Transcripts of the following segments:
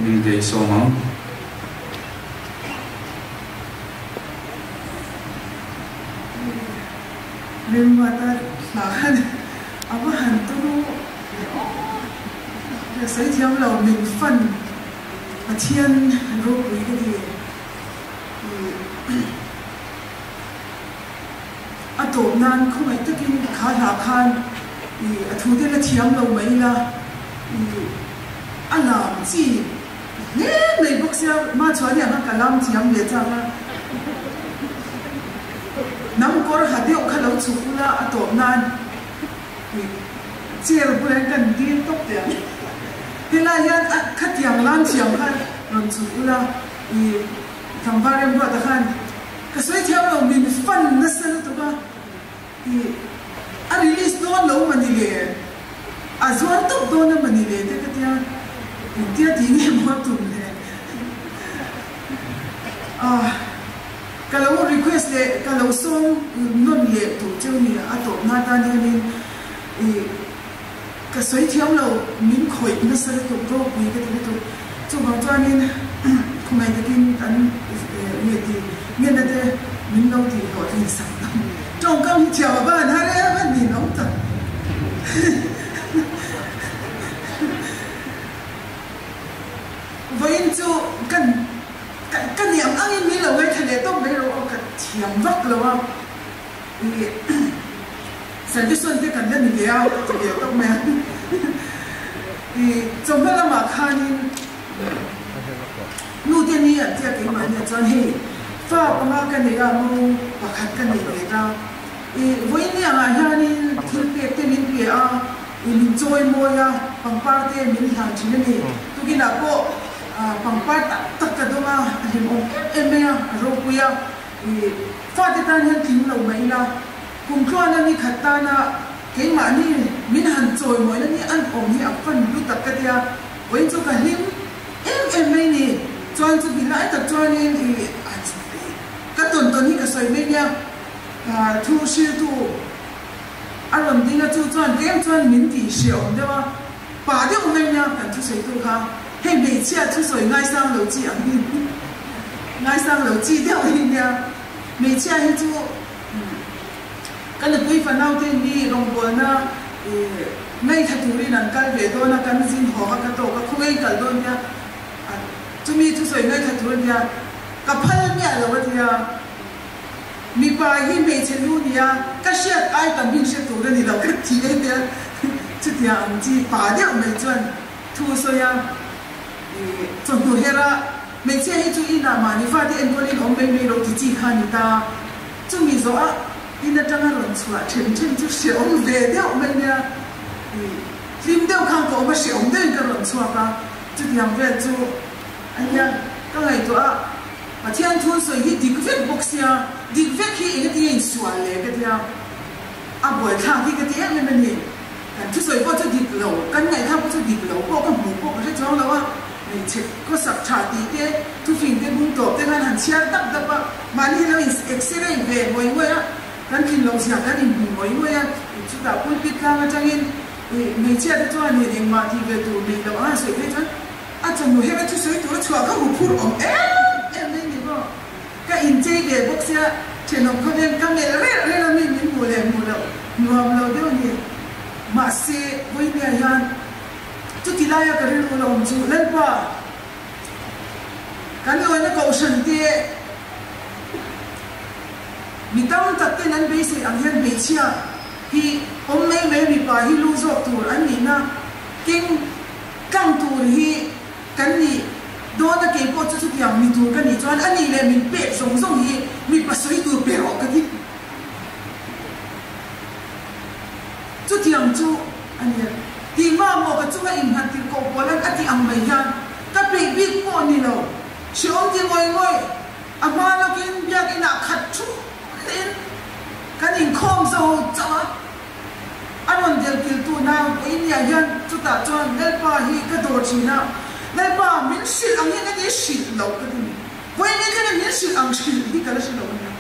Hmingte i sawm ang. Remruata hla khan a va han turu leh aw ka sawi thiam lo min fan Pathian ropui ka ti a tawp nan khawngaih takin kha hla khan a thu te la thiam lo mai ila a lam chi Hle mai bawk sia, ma chuan hian ka lam thiam ve chak a, hnam kawr ha deuh kha lo chhuk ula a tawp nan chair bulah hian kan dil tawp teh ang. Helai hian a khatiang lam thiam kha rawn chhuk ula i tlangval remruata khan ka sawi thiam lo min fan nasa lutuk a. Ih, a release dawn lo mani le, a zuar tawp dawn a mani le te ka tia, engtia tih nge maw a tum le. Ah, ka lo request leh ka lo sawm nawn leh tur cheu ni a tawp na tan hianin ih, ka sawi thiam lo, min khawih nasa lutuk, ropui ka ti lutuk. Chuvang chuanin khawngaih takin kan nge ti nge na te min lo tih hlawhtlin sak ang. Tawngkam hi thiam a va han har em a nin awm tak. Vawiin chu kan ka niam angin min lo ngaithla leh tawp mai rawh aw ka thiam vak lo a. Ih Service te kan la ni ve a ti leh tawp mai a. Ih chawhma lamah khanin nu te ni an tia keimahni ah chuan hei fa panga ka nei a mo pakhat ka nei ve ta. Ih vawiin angah hianin thil pek te min pe a, ih min chawi mawi a, pangpar te min hlan thin a ni. Tukinah pawh pangpar tak tak ka dawng a, a hlimawm em em mai a, a ropui a. Ih fate tan hian tling lo mai ila, kum tluana ni khat tana keimahni min han chawi mawina ni an awm hi a fan lu tak ka tia, vawiin chu ka hlim em em mai ni. Chuan chu bi lai tak chuanin ih ka tawn tawn hi ka sawi mai nia, thu hriltu a rawn ding a chu chuan tlem chuan min tih hre awm deuh a, pah deuh mai nia kan thusawitu kha. Hei hmeichhia thu sawi ngaisang lo chi ang hi ngaisang lo chi deuh hi nia. Hmeichhia hi chu ka nupui fanau te mi rawngbawlna ngaithla turin an kal ve dawn a, kan zin haw kha ka tawk a, khawngaih in kal dawn nia, chumi thu sawi ngaithla tur a nia, ka phal miah lo a tia. Mipa hi hmeichhe lu nia, ka hriat ai tam hi in hre tur a ni lo ka ti e tia, chutia ang chi pa deuh mai chuan. Thu sawi a, ih, chawhnu her a, hmeichhia hi chu inah mahni fate enkawlin awm mai mai lo ti chi kha a ni ta. Chumi zawh a, in atanga rawn chhuah then then chu hrehawm ve deuh mai nia, ih, hlim deuh khan ka awm a, hrehawm deuhin ka rawn chhuak a, chutiang vel chu a nia ka ngaihtuah a, Pathian thu sawi hi dik vek bawk sia, dik vek hi engatinge insual le ka tia, a buaithlak hi ka ti em em a ni. Kan thusawi pawh chu dik lo, kan ngaihthlak pawh chu dik lo pawh ka hmuh pawh ka hre chuang lo a, hmeichhe khawsak tha tih te, thufing te bung tawp te khan han chhiar dap dap a, mahni lo in x-ray ve ngawih ngawih a, kan thin loh zia kan inhmu ngawih ngawih a, chutah pulpit tlang atangin ih hmeichhia te chuan in engmah tih ve tur neih loh ang a sawi phei chuan a chawhnu hera thusawi tura chhuah kha huphurh awm em em mai ni maw. Ka inchei ve bawk sia, thenawm khawvel ka melh rel rel a mi min hmuh leh hmuh loh nuam lo deuh a ni. Mahse, Vawinia hian chuti laia ka rilru la awm chu Lalpa, kan lawina kohhran te mi tam tak ten an beisei ang hian hmeichhia hi awm mai mai mipa hi lu zawk tur an nihna keng tlang tur hi Kan nih dawn a kei pawh chu chutiang mi tur ka nih chuan a nih leh min pek zawng zawng hi mipa sawi tur pe rawh ka ti. Chutiang chu a nia. Tih hma maw ka chunga innghat tir koh pawl an a tih ang mai hian ka peih bik pawh ni lo. Hrehawm ti ngawih ngawih a hma lawkin biakinah khat thu in kan inkhawm zo chauh a. A rawn delkiltu nau Puinia hian chutah chuan Lalpa hi ka dawr thin a, Lalpa min hrilh ang hian ka ti hrilh loh ka ti ni. Puinia khian min hrilh ang hrilh hi ka la hre lo a nia.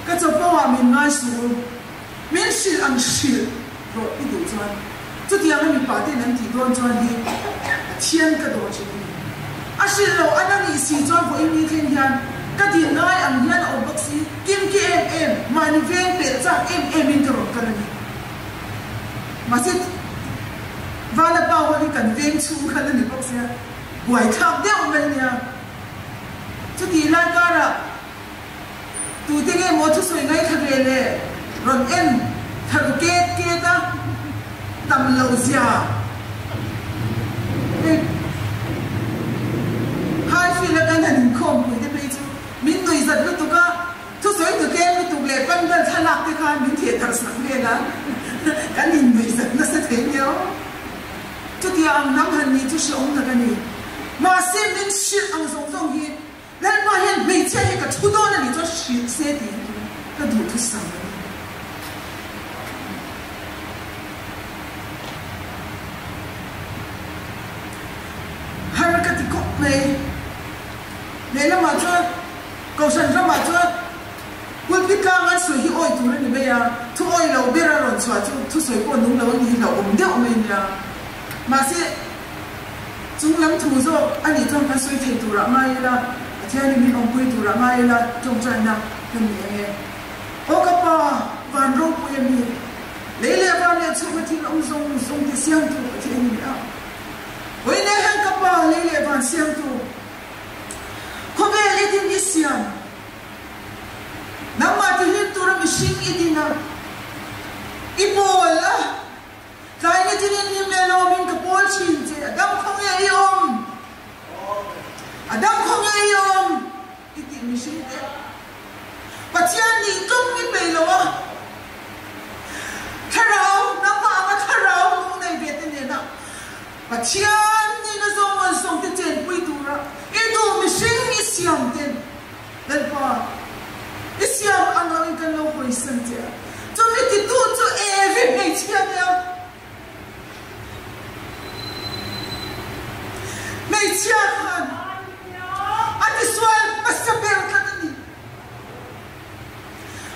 Ka chapo ah min ngai suh u, min hrilh ang hrilh rawh i duh chuan chutianga mipa ten an tih dawn chuan hi Pathian ka dawr thin a ni. A hrilh loh a la nih si chuan vawiin ni thleng hian ka din ngai ang hian a awm bawk si, kimki em em, mahni veng pelh chak em em in ka rawn kal a ni. Mahse, Vala pa ho hi kan veng chhung kha la ni bawk sia, buaithlak deuh mai nia. Chutih lai karah tute nge maw thusawi ngaithla ve le rawn en thar ket ket a, tam loh zia hei Highfield a kan han inkhawmpui te phei chu min nuihzat lutuk a, thusawi tu tlem lutuk leh pandal thlalak te khan min theh thar sak vel a, kan innuihzat nasa thei nia. Chutia ang hnam han nih chu hrehawm tak a ni. Mahse min hrilh ang zawng zawng hi Lalpa hian hmeichhia hi ka thu dawn a nih chuan hrilh se tih hi chu ka duhthusam a ni. Har ka ti khawp mai. Lehlamah chuan Kohhran ramah chuan Pulpit tlang an sawi hi awi tur a ni mai a, thu awi lo ber a rawn chhuah chu thusawi pawh nung lo a ni hlauhawm deuh mai nia. Mahse, chung lam thu zawk a nih chuan kan sawi thei turah ngai ila, Pathianin min awmpui turah ngai ila tawngtaina ka ni ang e. Aw ka Pa, van ropui a mi, lei leh van leh chhunga thil awm zawng zawng te siamtu Pathian i ni a. Vawiin hian ka Pa, lei leh van siamtu, khawvel i din i siam, Nangmah ti hlim tura mihring i din a, i pawl a, tlai ni tinin hlim leh lawmin ka pawl thin che, a dam khaw nge i awm? A dam khaw nge i awm? I tih mihring te Pathian nih tlum i peih lo a, thlarau, nangmah anga thlarau nung nei ve te nena Pathian nihna zawng an sawm te chenpui tura i duh mihring i siam ten Lalpa, i siam ang angin kan lo hawisan che a, chumi titu chu Evi hmeichhia nia. Hmeichhia khan a tisual hmasa ber tlat a ni.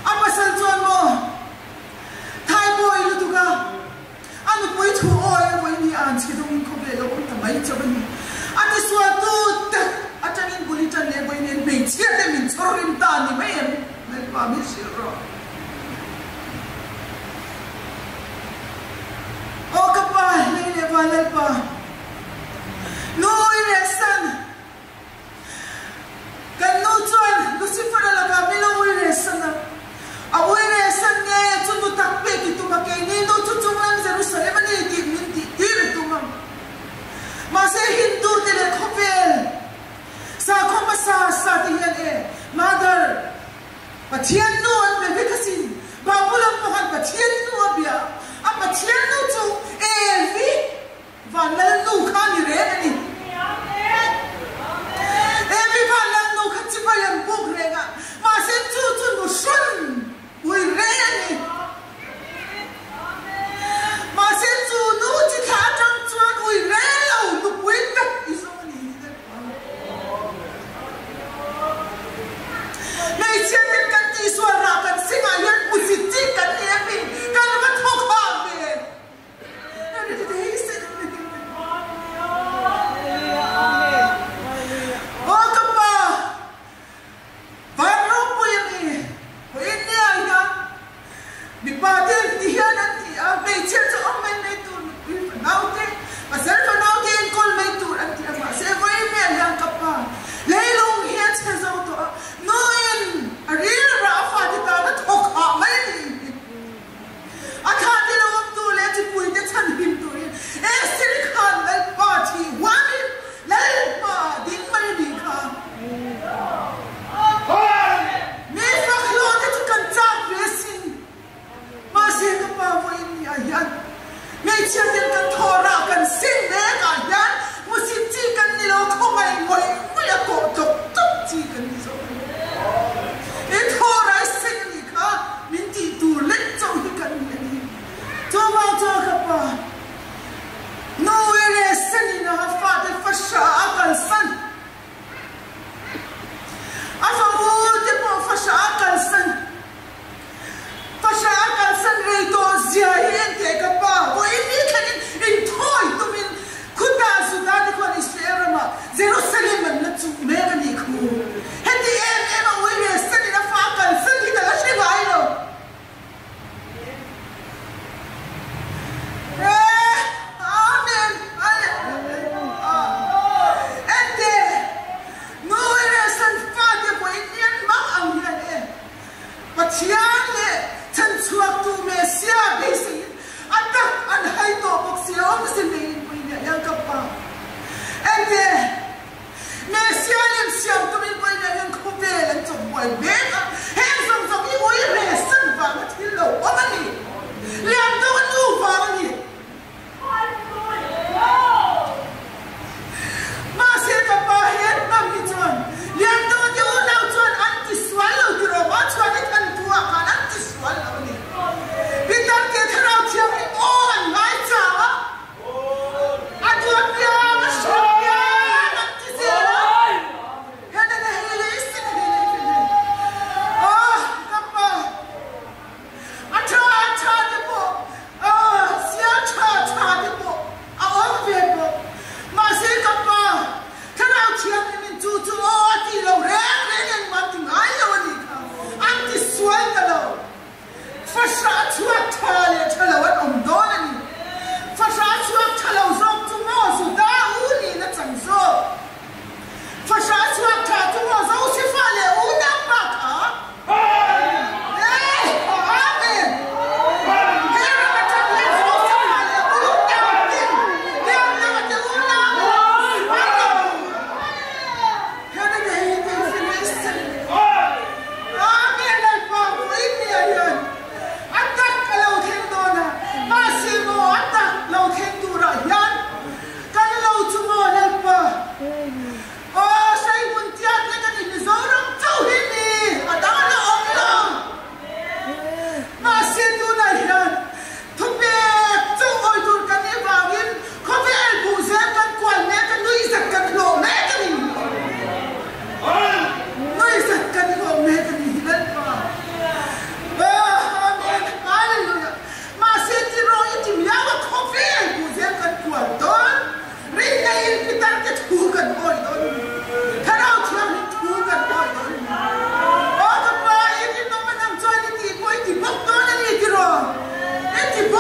A pasal chuan maw Thaibawi lutuk a. A nupui thu awi a vawi ni an chhe dawngin khawvel a awm ta mai chauh a ni. A tisualtu tak atangin bul i tan leh vawi nen hmeichhia te min chhawr rim ta ni mai em? Lalpa min hrilh rawh. Aw ka pa, lei leh va Lalpa, nu i rehsan. Kan nu chuan Lucifer-a lakah min lo ui rehsan a. A ui rehsan nge chu nu tak pek i tum a, keini nu chu chunglam Jerusalem a ni tih min tih tir i tum a. Mahse Hindu te leh khawvel sakhaw hmasa sa te hian e Mother Pathian nu an be vek asin. Babulon pawh khan Pathian nu a bia a, a Pathian nu chu Evi Van Lalnu kha ni reng a ni. Evi Van Lalnu kha chibai an buk reng a, mahse chu chu nu hrawn ui reng a ni. Mahse chu nu chi thla atang chuan ui reng lo nupui tak i zawng a ni hi daih pawh. Hmeichhia ten kan tihsual rah kan singah hian hmusit chi kan ni em in kan va thawk hah ve. Aw ka pa, van ropui a ni, vawiin nia hian mipa te ti hian an ti a, hmeichhia chu awm mai mai tur nupui fanau te, pasal fanau te enkawl mai tur an ti a, mahse vawiin nia hian ka pa leilung hi a chhe zo tawh a, nuin a rilrah a fate tan a thawk hah mai a ni. A thlah ti lo awm tur leh chipuite chhan him turin Esther khan Lalpa thi huamin Lalpa ding mai a nih kha. Mi fak hlawh te chu kan chak ve asin. Mahse ka pa vawiin ni ah hian hmeichhia ten kan thaw rah kan seng mek ah hian hmusit chi kan ni lo khawngaih ngawih ngawih a kawh tlawk tlawk chi kan ni zawk a ni. I thaw rah i seng a nih kha. Min tih tur lek chauh hi kan ni a ni. Chuvang chuan ka pa, Nu i leh Senin a fate fahra a kalsan. A fanu te pawh fahra a kalsan. Fahra a kalsan rei tawh zia hi enteh ka pa, vawiin ni thlengin inthawi tumin khutah Juda te khuan Israel ramah Jerusalem.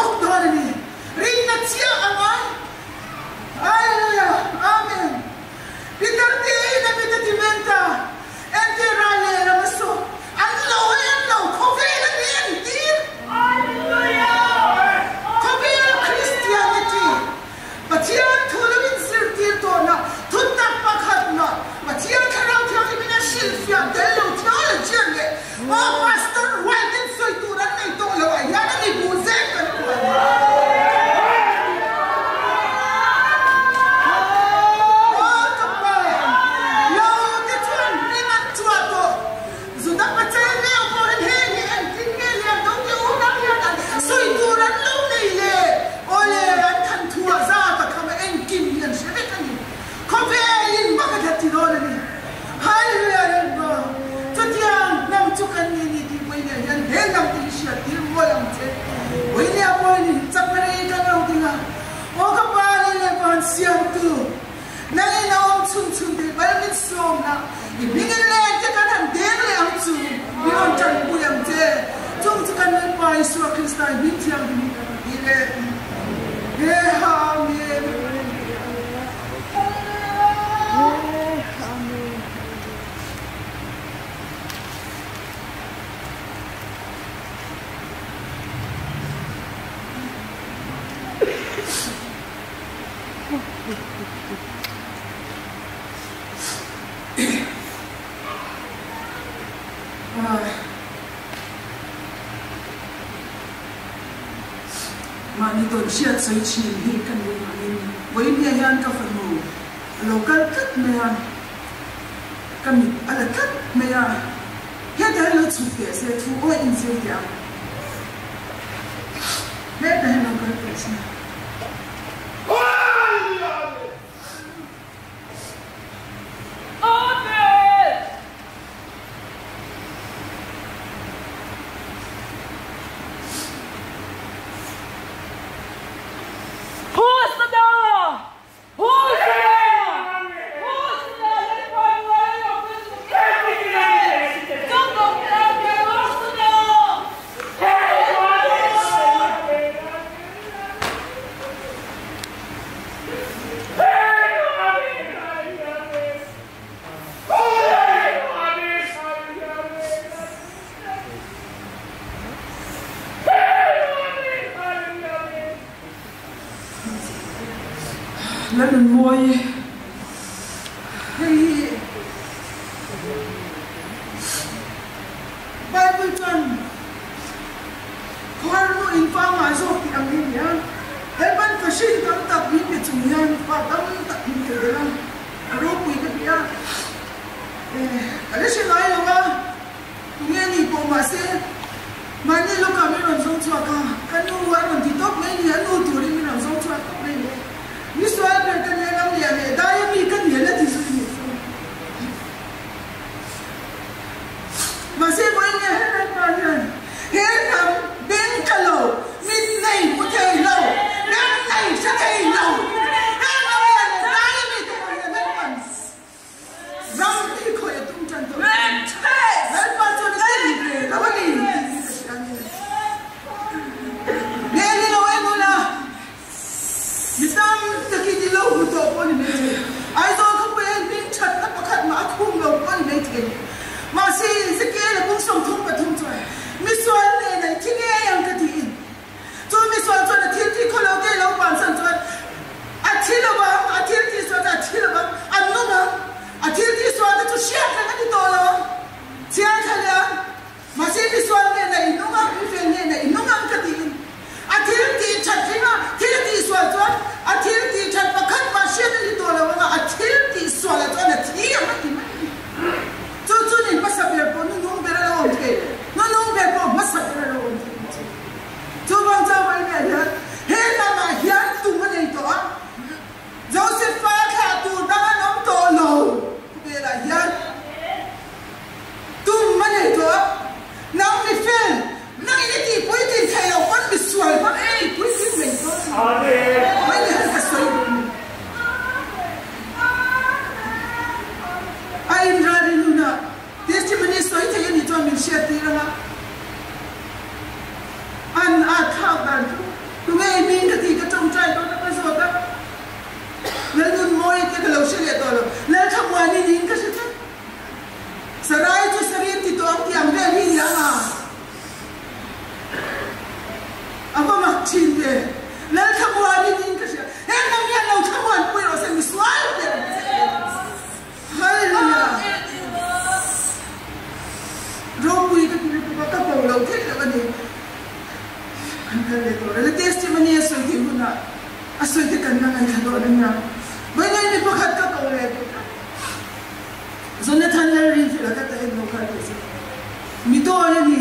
bawk dawn a ni. Rinna chiah a ngai. Hallelujah! Amen! Peter tiin a mit a ti men ta. Entir ral lehlam a saw. An lo a en lo, khawvel a ni entir. Khawvel Christianity, Pathian thu lo inzirtir tawhna thutak pakhat mah Pathian Thlarau Thianghlimin a hrilhfiah tel lo theologian leh aw Pastor rual ten sawi tur an nei tawh lo ah hian a ni buh zel kan puan. Aw ka pa, lo te chuan hming an chhuah tawh. Juda pachel meuh pawhin heng hi engtin nge lian do te unau hian an sawi tur an lo nei le? Awle, an than thuah zat a kham a, engkim hi an hre vek a ni. Khawvelin bak a that ti dawn a ni. Hallelujah Lalpa, chutiang hnam chu kan ni ni tih Pawimawh hian he hnam te hi hriat tir mual ang che. Pawimawh pawhin chakna rei kan lo ding a, aw ka pa leh leh van siamtu, Nang in a awm chhun chhun teh bal min sawm la, i hming in leng te kan han deng leh ang chu, mi rawn tanpui ang che. Chung chu kan Lalpa Isua Krista i hming thianghlim hi kan ti leh he ha Amen. Mahni tawn hriat sawi thin hi ka nih vangin vawiin hian ka fanu a lo kal tlat mai a, ka mit a la tlat mai a, hetah hian lo chhuk teh se thu awi inzir teh ang, hetah hian lo kal teh se. Lalnunmawi hei hi Bible chuan Khuar nu in fa ngah zawk tih ang hi a ni a, he ban fahrin tam tak min pe chung hian fa tam tak min pe belh a, a ropui ka ti a, ka la hre ngai lo a, tunge ni pawh mahse mahni lawkah min rawn zawng chhuak a, ka nu a rawn ti tawp mai ni, a nu turin min rawn zawng chhuak tawp mai ni, mi sual ber ka nia lam lian leh dai a mi ka nia la ti zui ni chu. Mahse vawiin nge he lalpa hian he hnam beng tla lo, mit nei hmu thei lo, beng nei hre thei lo, he hnam hian dai a mite pawh hian Lalpan ram hi khawih a tum tan tawh a ni. Lalpa chuan a ti ve lo a ni tih hi ka hria a ni. Nge ni lo em ula? Mi tam takin i lo hmu tawh pawh a ni maithei. Aizawl khawpui a inhming thatna pakhat mah a khum lo pawh a ni maithei. Mahse, Ezekiel-a bung 33 chuan, Misual hnenah i thi ngei ang ka tiin. Chu misual chuan a thil tih khaw lo te lo bansan chuan a thi lo vang, a thil tih sual chu a thi lo vang, a nung ang. A thil tih sual te chu hriat reng a ni tawh lo ang. Chhiar thla leh ang. Mahse misual hnenah i nung ang, mifel hnenah i nung ang ka tiin a thil tih that ringa thil a tihsual chuan a thil tih that pakhat mah hriat a ni tawh lo anga a thil tihsualah chuan a thi ang a ti mai a ni. Chu chu ni hmasa ber pawh nunung ber a lo awm thei, nunung ber pawh hmasa ber a lo awm thei ang chu. Chuvang chuan Vaimea hian he lamah hian tum a nei tawh a, Joseph-a thlah tur dang an awm tawh lo khawvelah hian. Tum a nei tawh a, nang mi fel, nang in i tihpui tin thei lo pawn mi sual hmang i tihpui tin mai dawn a ni. Mai ni han ka sawi duh ni. A inralrin hunah testimony sawi thei a nih chuan min hriat tir ang a, an at thlak dan chu. tur a la testimony a sawi theih hunah a sawi te kan la ngaithla dawn a nia. Vawiin mi pakhat ka ko leh duh tlat. Jonathan Lalrinfela ka ta en lo kha tih chu mi dawn a ni.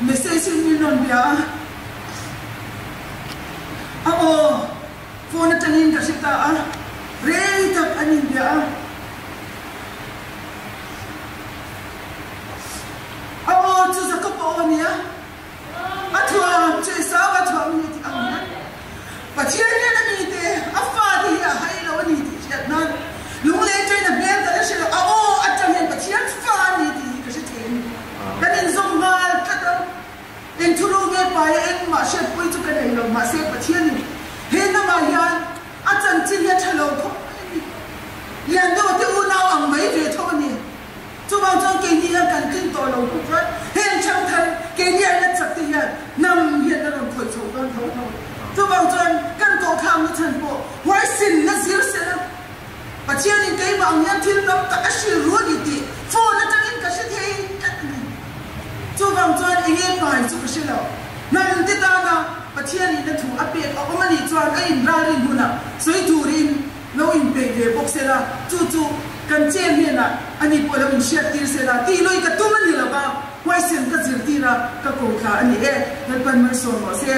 Message in min rawn bia a, a aw phone atangin ka hre ta a, rei tak an inbia a. A aw chu Jakob a aw nia, a thuam chu Esau a thuam a ni tih ang hian Pathian hian a mite, a fate hi a hai lo a ni tih hriat nan lunglei ṭain a hmel ka la hre lo, a aw aṭang hian Pathian fa a ni tih hi ka hre thei a ni. Kan inzawm nghal tlat a, eng thuru nge paia engmah hriatpui chu ka nei lo, mahse Pathianin he hnamah hian A chanchin hi a tha lo khawp mai a ni. Liandova te unau ang mai ve tho a ni. Chuvang chuan keini hian kan tlin tawh lo bawk chuan heng thangthar keini an la chak te hian hnam hian a rawn khawih chho dawn tho tho. Chuvang chuan kan kohthlakna chhan pawh huaisinna zir sela Pathianin keimah ang hian thil tam tak a hrilh ru a ni tih phone atangin ka hre thei tlat a ni. Chuvang chuan enge pai chu ka hre lo. Hnam te tana Pathian in a thu a pek a awm a nih chuan a inralrin hunah sawi turin lo inpeih ve bawk sela, chu chu kan chair hnenah ani pawh lo inhriattir sela tih lui ka tum a ni lo va, huaisen ka zirtir a, ka ko thla a ni e, Lalpan malsawm rawh se.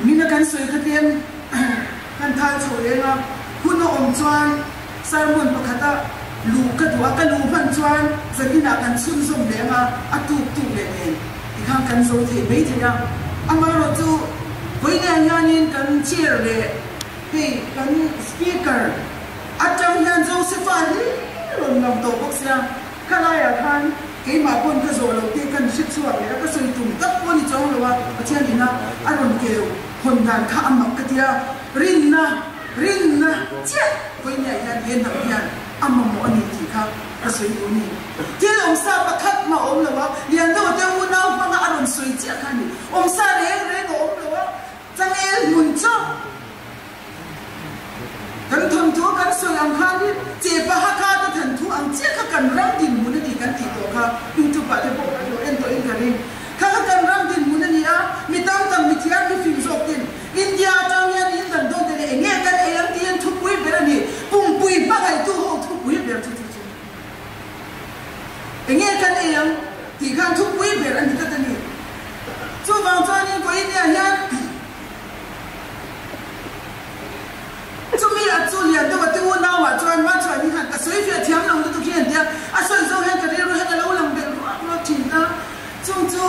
Mina kan sawi kha tlem kan thal chho leng a, hun a awm chuan sermon pakhata luh ka duh a, ka luh hman chuan zaninah kan chhunzawm leng a, a tuk tuk leh nen tikhan kan zo thei mai thei a. Amaherawh chu vawiinah hianin kan chair leh hei kan speaker atang hian Josepha hlir rawn lang tawh bawk sia, Khalaiah khan keimah pawn ka zawh loh te kan hre chhuak leh a, ka sawi tum tak pawh a ni chuang lo a, Pathian ina a rawn keu hawn dan kha a mak ka ti a, rinna, rinna chiah vawinia hian he hnam hian a mamawh a ni tih kha ka sawi duh a ni. Thil awmsa pakhat mah a awm lo a, Liandova te unau hmanga a rawn sawi chiah kha a ni. Awmsa reng reng a awm lo a, changel hmun chauh. Kan thawnthu kan sawi ang khan hi Chepa Hakha te thanthu ang chiah kha kan ram dinhmun a ni kan tih tawh kha YouTube ah te pawh kan lo en tawhin ka ring. Kha kha kan ram dinhmun a ni a, mi tam tam mi thiam mi fing zawk ten India atang hian in dan dawn te leh eng nge kan ei ang tih hian thupui ber a ni. Pumpui hmangaihtu ho thupui ber chu chu chu. Eng nge kan ei ang tih khan thupui ber a ni tlat a ni. Chuvang chuanin Vawinia hian. Chumi a chu lian deuh a ti unau ah chuan ma chuan hi han ka sawi fiah thiam lo lutuk hi an ti a, a sawi zawng hian ka rilru hian a lo lang belh ruak ruak thin a, chung chu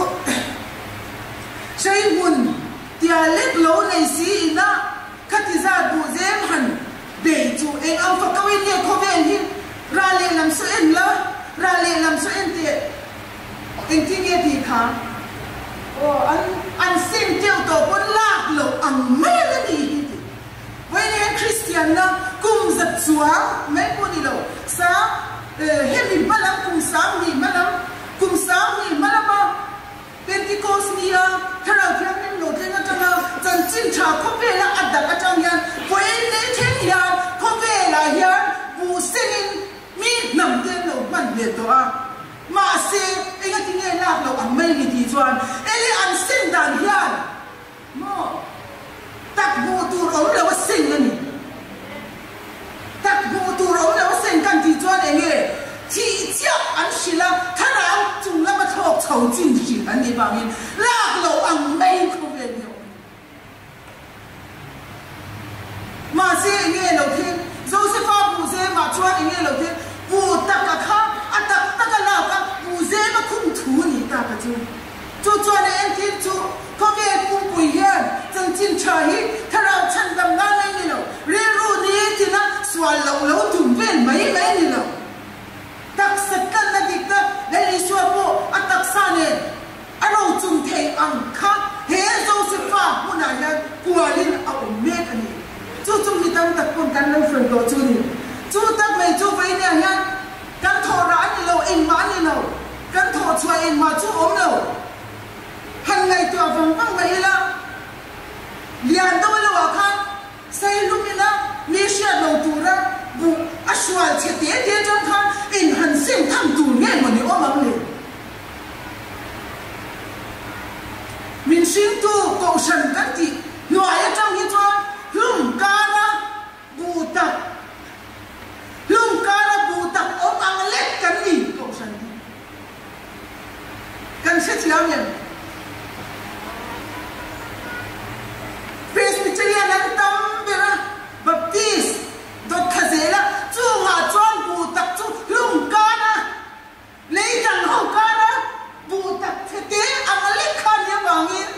hrei hmun tia lek lo nei si ina khati zat duh zem han bei chu eng ang fak ko in nge khawvel hi ral lehlam saw en la, ral lehlam saw en teh. Engtin nge tih kha? Aw, an an sim teuh tawh pawn lak loh ang mai a la nih hi tih. Vawiin hian Kristianna kum zat chuang mai pawh ni lo, sa hemi hma lam kum 10,000 hma lam, kum 10,000 hma lama Pentecost nia Thlarau Thianghlim lo thleng atanga chanchin tha khawvela a dang atang hian vawiin leh thleng hian khawvelah hian buh sengin mi hnam te an lo hman hmel tawh a. Mahse, engati nge lak loh ang mai ni tih chuan ele an sen dan hian maw tak hmuh tur awm lo a seng a ni. Tak hmuh tur awm lo a seng kan tih chuan enge thih chiah an hrilh a, thlarau chung lama thlawk chho chin hrilh an nih vangin lak loh ang mai khawvel hi a awm. Mahse enge lo thil? Josepha buhzemah chuan enge lo thil? Buh taka kha a tak tak a lak a, buhzema khum thu ni ta ka chu. Chu chuan a entir chu khawvel pumpui hian chanchin tha hi thlarau chhandam nan mai ni lo, rilru ni tina sual loh lo tum vel mai mai ni lo. Taksa tlanna dik tak Lal Isua pawh a taksa nen a ro chung. chhuah engmah chu awm lo. Han ngaihtuah vang vang mai ila, lian deuh a lohah khan sei hlum ila mi hriat lo tura buh a hrual chhe te te atang khan eng han seng tham tur nge maw ni awm ang le? Min hringtu kohhran kan tih hnuai atang hi chuan hlum kara buh tak, hlum kara buh tak awm ang lek kan ni kohhran hi. Kan hrethiam em? Presbyterian an tam ber a, Baptist dawt thla zel a, chungah chuan buh tak chu hlum kar a, lei dang ho kar a, buh tak chhe te ang lek kha ni avangin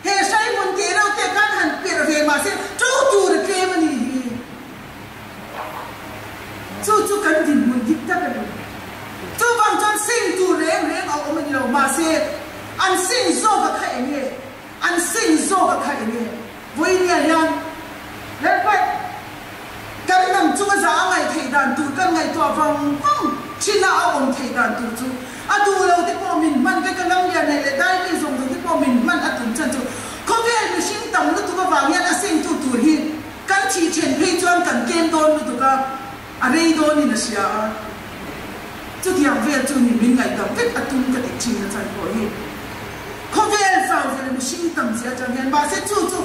he hrai hmun teh reuh te khan han perh ve mah se to tur a tlem a ni hi. Chu chu kan dinhmun dik tak a ni. Chuvang chuan sing tur reng reng a awm a ni lo. Mahse, an sing zawk a kha eng nge? An sing zawk a kha eng nge? Vawinia hian Lalpaih kan hnam chunga za a ngaih theih dan tur kan ngaihtuah vang vang thin a, a awm theih dan tur chu a duh lo te pawh min hman vek a, Lamlian neih leh dai mi zawng zawng te pawh min hman a tum chan chu khawvel mihring tam lutuk avang hian a singtu tur hi Kan thih then phei chuan kan tlem dawn lutuk a, a rei dawnin a hria a. Chutiang vel chu ni min ngaihdam vek a tum ka tih thin na chan pawh hi khawvel zau zia leh mihring tam zia atang hian mahse chu chu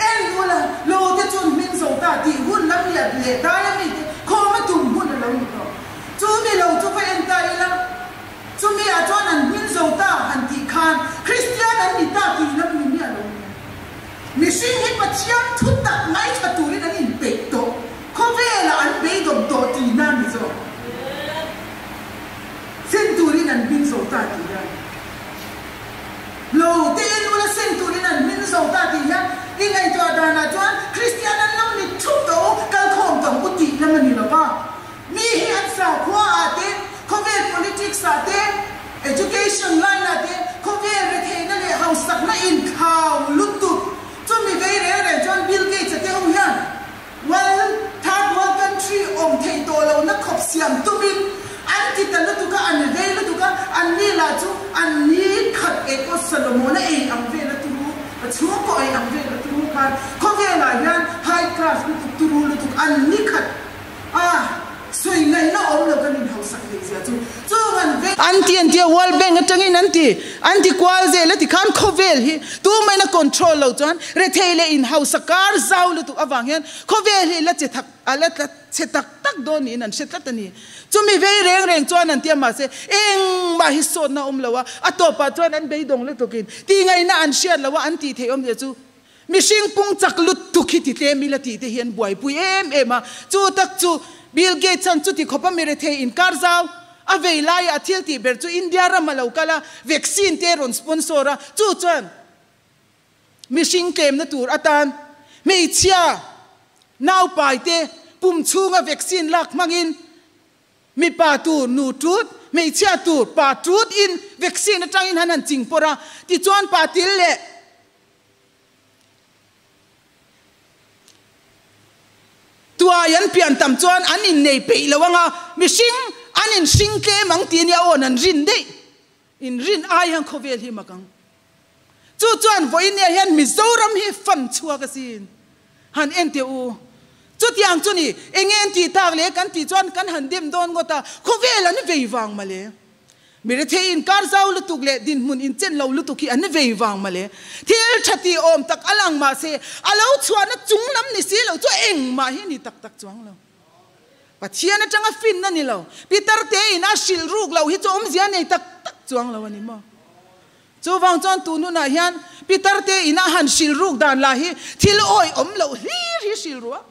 en ula lo te chuan hming zo ta tih hun lam lian leh dai a mite khawm a tum hun a lo ni tawh. Chu mi lo chu va en ta ila chumi ah chuan an hming zo ta han tih khan Kristian an ni ta tih lam ni miah lo nia. Mihring hi Pathian thu tak ngaithla turin an inpeih tawh, khawvelah an beidawm tawh tihna a ni zawk. Sen turin an hming zo ta tih hian lo te en ula sen turin an hming zo ta tih hian i ngaihtuah danah chuan Kristian an lo ni thup tawh u, kalkhawm tawh u tih lam a ni lo va. Mi hi an sakhua ah te, khawvel politics ah te, education line ah te, khawvel retheihna leh hausakna inthlau lutuk. Chumi vei reng reng chuan Bill Gates a te ho hian world, third world country awm theih tawh lohna khawp siam tumin an ti ta lutuk a, an vei lutuk a, an ni lah chu an ni khat ekaw Solomon-a ei ang vel a turu, a chhungkaw ei ang vel a turu khan khawvelah hian high class lutuk, turu lutuk an ni khat. A sawi ngaihna awm lo kan inhausak theih zia chu chung an veng. An ti an ti a, World Bank atangin an ti, an ti kual zel a ti khan khawvel hi tumain a control lo chuan rethei leh inhausa kar zau lutuk avang hian khawvel hi la che thak a la tla chhe tak tak dawn niin an hre tlat a ni. Chumi vei reng reng chuan an ti a mahse engmah hi sawtna awm lo a, a tawpah chuan an beidawng lutukin tih ngaihna an hriat lo a an tih theih awmzia chu Mihring pung chak lutuk hi ti tlem ila tih te hi an buaipui em em a, chu tak chu Bill Gates chuan chuti khawp a mirethei inkar zau a vei laia a thil tih ber chu India ram a lo kal a, vaccine te rawn sponsor a, chu chuan mihring tlemna tur atan hmeichhia naupai te pum chhunga vaccine lak hmangin Mipa tur nu tut, hmeichhia tur pa tut in vaccine atangin han han ching pawrh a, tichuan pa til leh Tuai an pian tam chuan an innei peih lo anga mihring an inhring tlem ang tih ania awn an rin daih. Inrin ai hian khawvel hi mak ang. Chu chuan vawinia hian Mizoram hi fan chhuak asin. Han en teh u. Chutiang chu ni, enge an tih tak le kan tih chuan kan han dem dawn ngawt a, khawvel an vei vang male. Mi rethei inkar zau lutuk leh dinhmun inchen lo lutuk hi an vei vang male. Thil tha tih awm tak a lang mahse, a lo chhuahna chung lam ni si lo chu engmah hi ni tak tak chuang lo. Pathian atanga finna ni lo. Pitar te in a hrilh ruk loh hi chu awmzia nei tak tak chuang lo a ni maw? Chuvang chuan tun hunah hian Pitar te in a han hrilh ruk dan lah hi thil awih awm loh hlir hi hrilh ruah.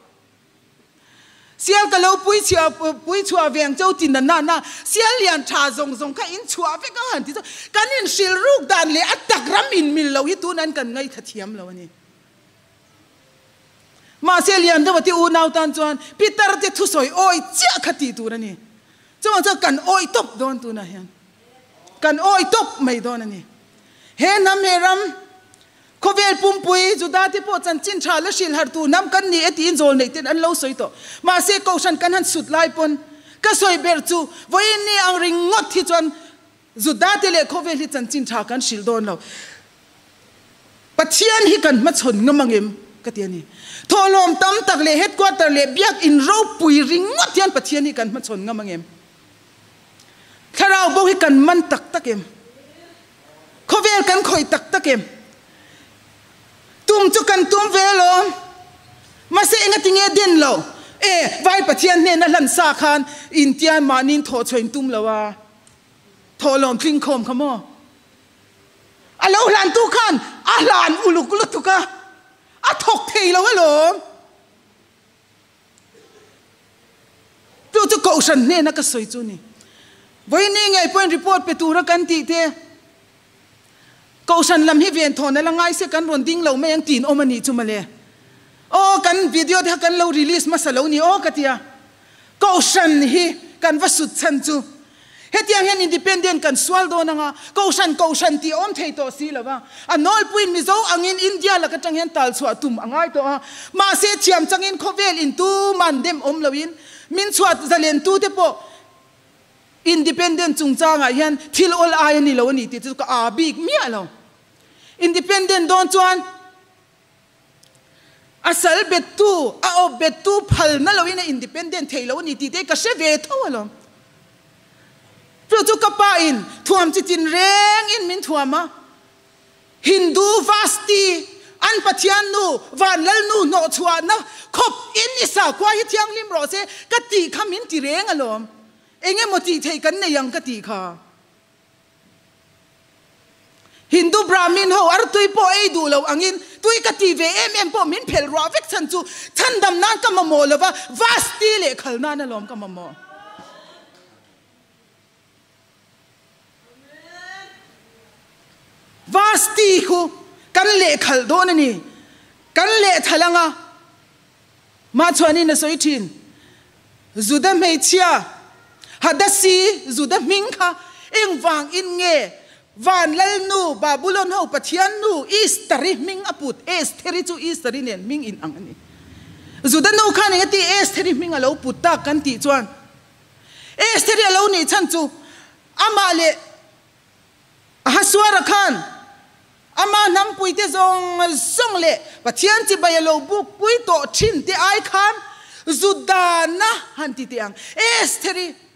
Sial ka lo pui chhiah pui chhuah ve ang cheu ti na na na sial lian tha zawng zawng kha in chhuah vek ang han ti chu kan in hrilh ruk dan leh a tak ram in mil lo hi tun an kan ngaihthla thiam lo a ni. Mahse lian deuh a ti unau tan chuan Pitar te thusawi awi chiah kha tih tur a ni. Chuvang chuan kan awi tawp dawn tunah hian kan awi tawp mai dawn a ni. He hnam he ram Khawvel pumpui, Judate pawh chanchin tha la hrilh harh tu hnam kan ni e tiin zawl neih ten an lo sawi tawh. Mahse, Kohhran kan han sut lai pawn ka sawi ber chu vawiin ni ang ringawt hi chuan Juda te leh khawvel hi chanchin tha kan hrilh dawn lo. Pathian hi kan hmachhawn ngam ang em? Ka ti a ni. Thawhlawm tam tak leh headquarter leh biakin ropui ringawt hian Pathian hi kan hmachhawn ngam ang em? Thlarau bo hi kan man tak tak em? Khawvel kan khawih tak tak em? Tum chu kan tum ve alawm. Mahse engati nge den lo? E, Vai Pathian hnena hlan sa khan intian mahniin thawhchhuah in tum lo a, thawhlawm tling khawm kha maw? A lo hlantu khan a hlan uluk lutuk a, a thawk thei lo alawm. Chu chu Kohhran hnena ka sawi chu ni. Vawiini ngei pawhin report pe tura kan tih te, Kohhran lam hi venthawn a la ngai se kan rawn ding lo mai ang tiin awm a nih chu mawle. Aw kan video te kha kan lo release hmasa lo ni aw ka ti a. Kohhran hi kan va sut chhan chu hetiang hian independent kan sual dawn ang a, Kohhran Kohhran tih a awm thei tawh si lo va. A nawlpuiin Mizo angin India lak atang hian tal chhuah tum a ngai tawh a. Mahse thiam changin khawvel in tuman dem awm loin min chhuat zalentute pawh Independent chungchangah hian thil awl ai a ni lo a ni tih chu ka aa bik miah lo. Independent dawn chuan a sal bettu, a awp bettu phalna loin a independent thei lo a ni tih te hi ka hre ve tho alawm. Chu chu ka pa in thuam chi tin reng in min thuam a. Hindu Vasti, an Pathian nu, Van Lal nu hnawhchhuahna khawp in i sakhua hi thianghlim rawh se ka tih kha min ti reng alawm. Eng emaw tih theih kan nei ang ka tih kha. Hindu Brahmin ho artui pawh ei duh lo angin tui ka tih ve em em pawh min phelh ruah vek chhan chu chhandam nan ka mamawh lova Vasti leh khal nan alawm ka mamawh. Vasti khu kan lehkhalh dawn a ni. Kan lehthal anga mah chuanin a sawi thin. Juda hmeichhia Hadasi Juda hming kha engvang in nge Van Lalnu Babulon ho Pathian nu Easteri hming a put? Estheri chu Easteri nen hming in ang a ni. Juda nu khan engati Estheri hming a lo put tak kan tih chuan Estheri a lo nih chhan chu amah leh Ahasuara khan ama hnampuite zawng zawng leh Pathian chibai a lo bukpui tawh thin te ai khan Judana han ti teh ang. Estheri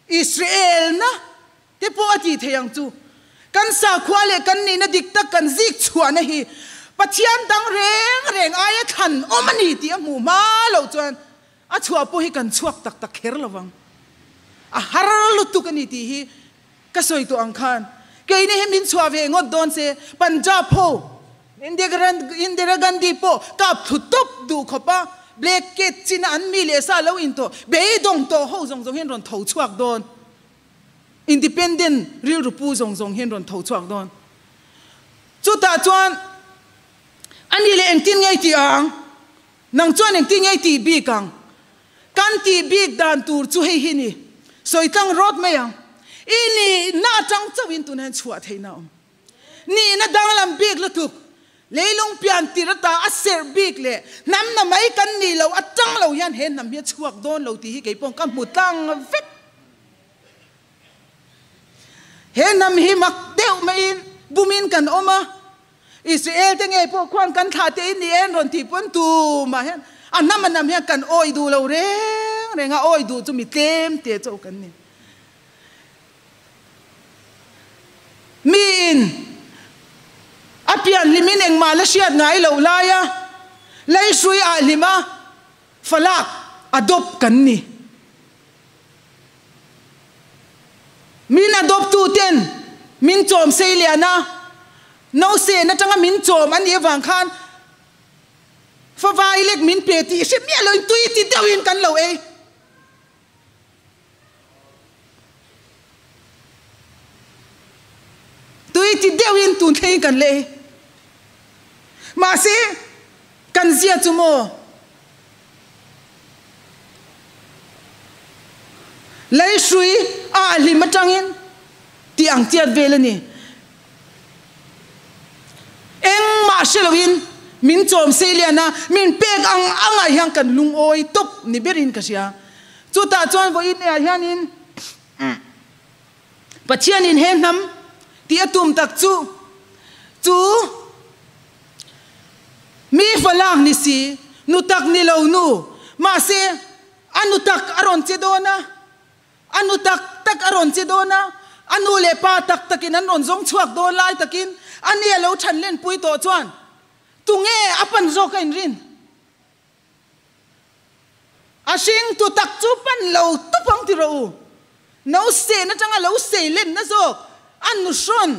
Israelna te pawh a ti thei ang chu. Kan sakhua leh kan nihna dik tak kan zik chhuahna hi Pathian dang reng reng aia thlan awm a ni tih a hmuh hma loh chuan A chhuah pawh hi kan chhuak tak tak kher lo vang. A har lutuk a ni tih hi ka sawi tawh ang khan keini hi min chhuah ve ngawt dawn se Punjab ho Indira Gandhi pawh kap thlu tawp duh khawp a, Black Cat china an mi leh sa lo in tawh beidawng tawh ho zawng zawng hian rawn tho chhuak dawn. Independent rilru pu zawng zawng hian rawn tho chhuak dawn. Chutah chuan a ni leh engtin ngei tih ang? Nang chuan engtin nge i tih bik ang? Kan tih bik dan tur chu hei hi ni, sawi tlang rawt mai ang. I nihna atang chauhin tunah hian chhuah theihna a awm. Nihna danglam bik lutuk, leilung pian tir ata a serh bik leh hnam na mai kan nih loh atang lo hian he hnam hi a chhuak dawn lo tih hi kei pawh ka hmu tlang vek. He hnam hi mak deuh maiin bumin kan awm a. Israel te ngei pawh khuan kan thlah te in ni en rawn tih pawn tumah hian a hnam a hnam hian kan awih duh lo reng reng a, awih duh chu mi tlem te chauh kan ni. Miin a pian hlimin engmah la hriat ngai loh laia leihrui ah hlima falak adopt kan ni. Min adopt tu ten min chawm sei lian a, nausen atanga min chawm a nih avang khan favai lek min pe tih hre miah loin tui ti deuhin kan lo ei. Tui ti deuhin tun thlengin kan la ei. Mahse kan zia chu maw? Leihrui a a hlim atangin tih ang chiat vel a ni. Engmah hre loin min chawm sei lian a, min pek ang angah hian kan lungawi tawp ni berin ka hria. Chutah chuan vawiin ah hianin. Pathianin he hnam tih a tum tak chu chu mi fa lak ni si, nu tak ni lo nu, mahse a nu tak a rawn che dawn a, a nu tak tak a rawn che dawn a, a nu leh pa tak takin an rawn zawng chhuak dawn lai takin a ni a lo chhan lenpui tawh chuan tunge a pan zawk a inrin? A hringtu tak chu pan lo tup ang ti rawh u. No sen atanga lo sei lenna zawk, a nuhrawn,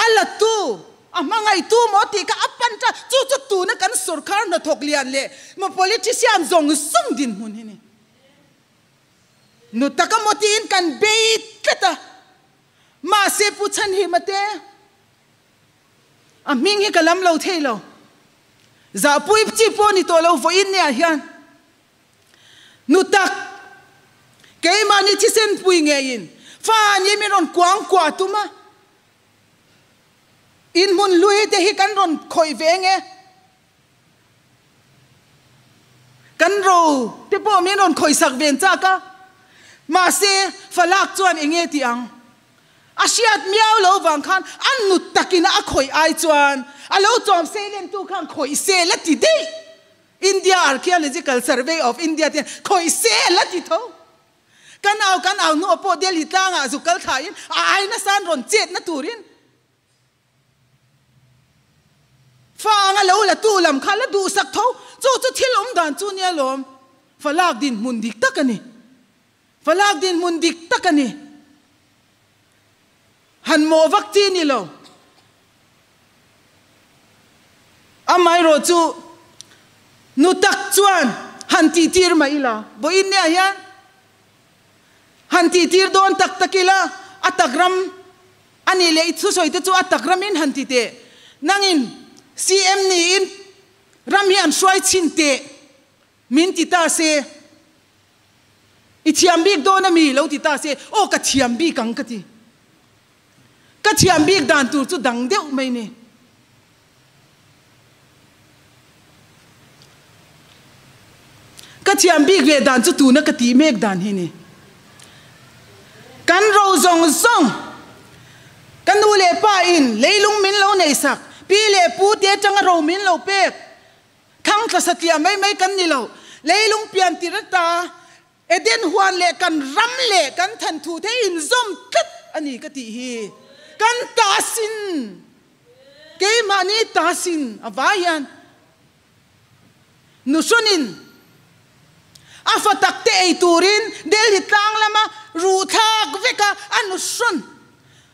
a latu, a hmangaihtu maw tih kha a pan ta. Chu chu tuna kan sorkar hnathawk lian leh maw politician zawng zawng dinhmun hi ni. Nu taka maw tiin kan bei tlat a. Mahse Pu Chhanhima te A hming hi ka lam lo thei lo. Zahpui chi pawh ni tawh lo vawiin nia hian nu tak keimahni thisen pui ngeiin fa ni min rawn kuang kuah tum a, inhmun hlui te hi kan rawn khawih ve nge, kan ro te pawh min rawn khawihsak ven chak a, mahse falak chuan eng nge tih ang? A hriat miau lo vang khan a nut takin a khawih ai chuan a lo chawm seilentu khan khawih se la ti daih. India Archaeological Survey of India te hian khawih se la ti tho. Kan au kan au hnuah pawh Delhi tlangah zuk kal thlain a ai nasa an rawn chetna turin fa anga lo la tu lam kha la duhsak tho. Chu chu thil awm dan chu nia lawm. Fa lak dinhmun dik tak a ni. Falak dinhmun dik tak a ni. Han mawh vak chi ni lo. Amaherawh chu nu tak chuan han tih tir mah ila, vawiin nia hian han tih tir dawn tak tak ila, a tak ram a nih leh i thusawi te chu a tak ramin han ti teh. Nangin CM niin ram hi an hruai chhin teh min ti ta se. I thiam bik dawn a mi? Lo ti ta se, aw ka thiam bik ang ka ti. Ka thiam bik dan tur chu dang deuh mai ni. Ka thiam bik ve dan chu tuna ka tih mek dan hi ni. Kan ro zawng zawng, ka nu leh pa in leilung min lo nei sak, pi leh pu te atanga ro min lo pek, Thang tla satliah mai mai kan ni lo. Leilung pian tir ata Eden huan leh kan ram leh kan than thu te inzawm tlat a ni ka tih hi. Kan ta sin, keimahni ta sin a vai hian nuhrawnin a fa tak te ei turin Delhi tlang lama ruh thlak vek a, a nuhrawn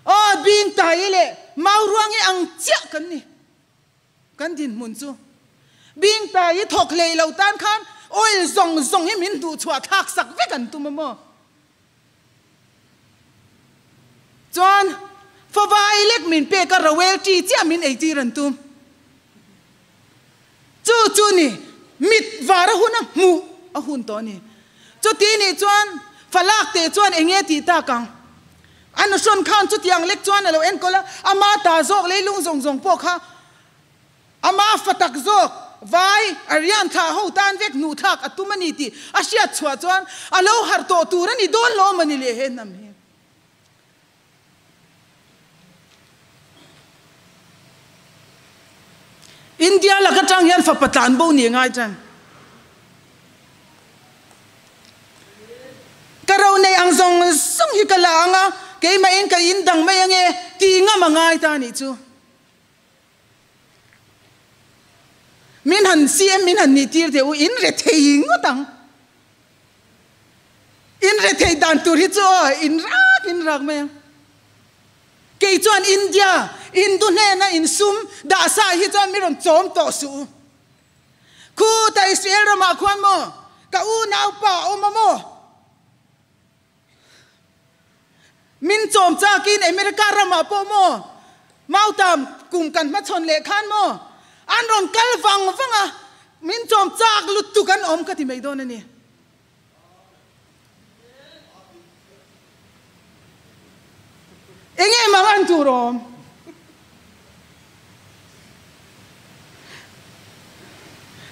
aw bing tai leh mau ruang hi ang chiah kan ni. Kan dinhmun chu Bingta i thawk hlei lo tan khan oil zawng zawng hi min duhchhuah thlak sak vek an tum a maw? Chuan favai lek min pek a rawel ṭi chiah min eitir an tum. Chu chu ni mit var a hun a hmuh a hun tawh a ni. Chuti nih chuan falak te chuan eng nge tih tak ang? A nuhrawn khan chutiang lek chuan a lo enkawl a, ama ta zawk leilung zawng zawng pawh kha ama fa tak zawk vai a rian thlah ho tan vek hnuh thlak a tum a ni tih a hriat chhuah chuan a lo harh tawh tur a ni dawn lo a ni leh he hnam hi. India lak atang hian fapa tlan bo ni ngai tan. Ka ro nei ang zawng zawng hi ka la ang a, keimah in ka in dang mai ange tih ngam a ngai ta nih chu. Min han CM min han nih tir teh u, in rethei ngawt ang. In rethei dan tur hi chu aw in rak in rak mai ang. Kei chuan India Hindu hnena insum dah sa hi chuan mi rawn chawm tawh suh u. Khuta Israel ramah khuan maw ka unaupa a awm a maw? Min chawm chakin America ramah pawh maw mautam kum kan hmachhawn leh khan maw an rawn kal vang vang a, min chawm chak lutuk an awm ka ti mai dawn a ni. Enge mang an tur awm?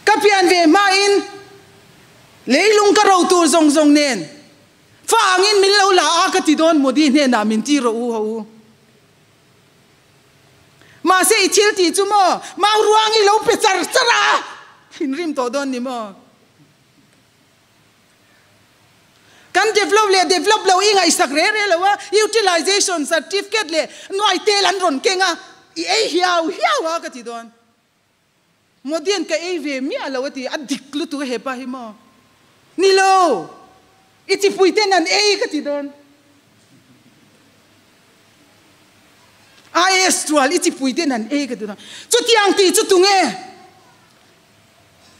Ka pian ve hmain leilung ka ro tur zawng zawng nen fa angin min lo la a ka. ka ti dawn Modi hnenah min ti rawh u ho u. Mahse i thil tih chu maw mau ruang i lo pe char char a, thinrim tawh dawn ni maw? Kan develop leh develop lo i ngaihsak re re lo a, utilization certificate leh nuai tel an rawn keng a, i ei hiau hiau a ka ti dawn. Modian ka ei ve miah lo a ti, a dik lutuk a hepa hi maw? Ni lo, i chipui ten an ei ka ti dawn. IAS tual i chipui ten an ei ka ti dawn. Chutiang tih chu tunge?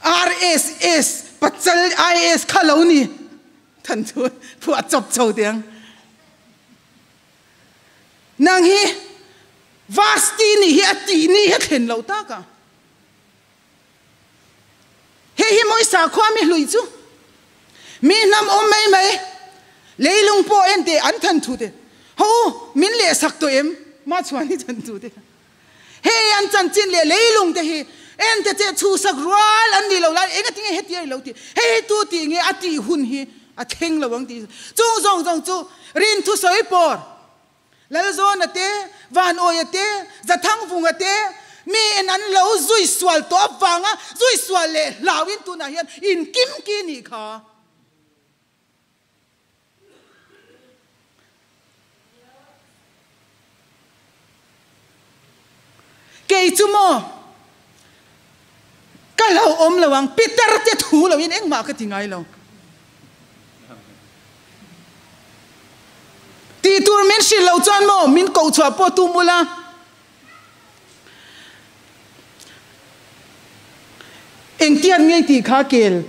RSS pachal IAS kha lo ni. Than chu phuah chawp chho tiang. Nang hi Vasti nih hi a tih ni hi a thlen lo tak a. Hei hi mawi sakhua mi hlui chu. Mi hnam awm mai mai, leilung pawh en teh an than thu te. Ho u, min lehsak tawh em? Ma chuan i than thu te. Hei an chanchin leh leilung te hi en te che chhuhsak rual an nih lo lai engatinge hetia i lo tih? Hei hi tu tih nge a tih hun hi a thleng lo ang tih chung zawng zawng chu rinthu sawi pawr Lalzawna te, Vanawia te, Zathangvunga te mi in an lo zui sual tawh avanga zui sual leh hlauin tunah hian inkim ki nih kha. Kei chu maw ka lo awm lo ang, Peter te thu lo in engmah ka ti ngai lo. Tih tur min hrilh lo chuan maw min koh chhuah pawh tum ula. Engtiat ngei tih kha kel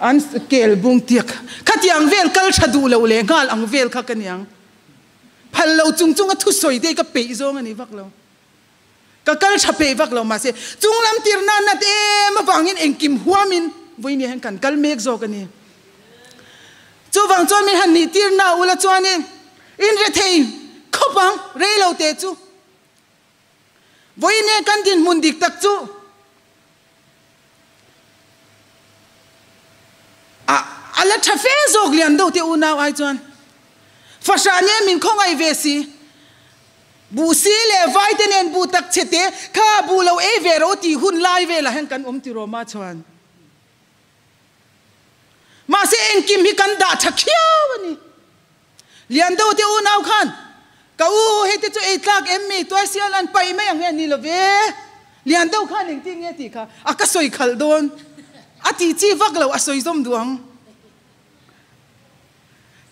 an kel bung tiak khatiang vel kal tha duh loh leh nghal ang vel kha ka niang. Phal lo chung chung a thusawi te ka peih zawng a ni vak lo. Ka kal tha peih vak lo mahse chung lam tirna nat em avangin engkim huamin vawiin hian kan kal mek zawk a ni. Chuvang chuan min han nih tirna ula chuanin inrethei khawp ang rei lo te chu. Vawiin hian kan dinhmun dik tak chu a a la tha fe zawk lian deuh te unau ai chuan fahrah nia min khawngaih ve si. Buh si leh vai te nen buh tak che te kha buh lo ei ve ro tih hun lai velah hian kan awm ti rawma chuan. Mahse engkim hi kan dah tha khiau a ni. Lian deuh te unau khan, Ka u, hei te chu ei tlak em mi? Tuai sial an paih mai ang nge ni lo ve? Lian deuh khan engtin nge tih kha a ka sawi khalh dawn. A tih chi vak lo, a sawi zawm duh ang.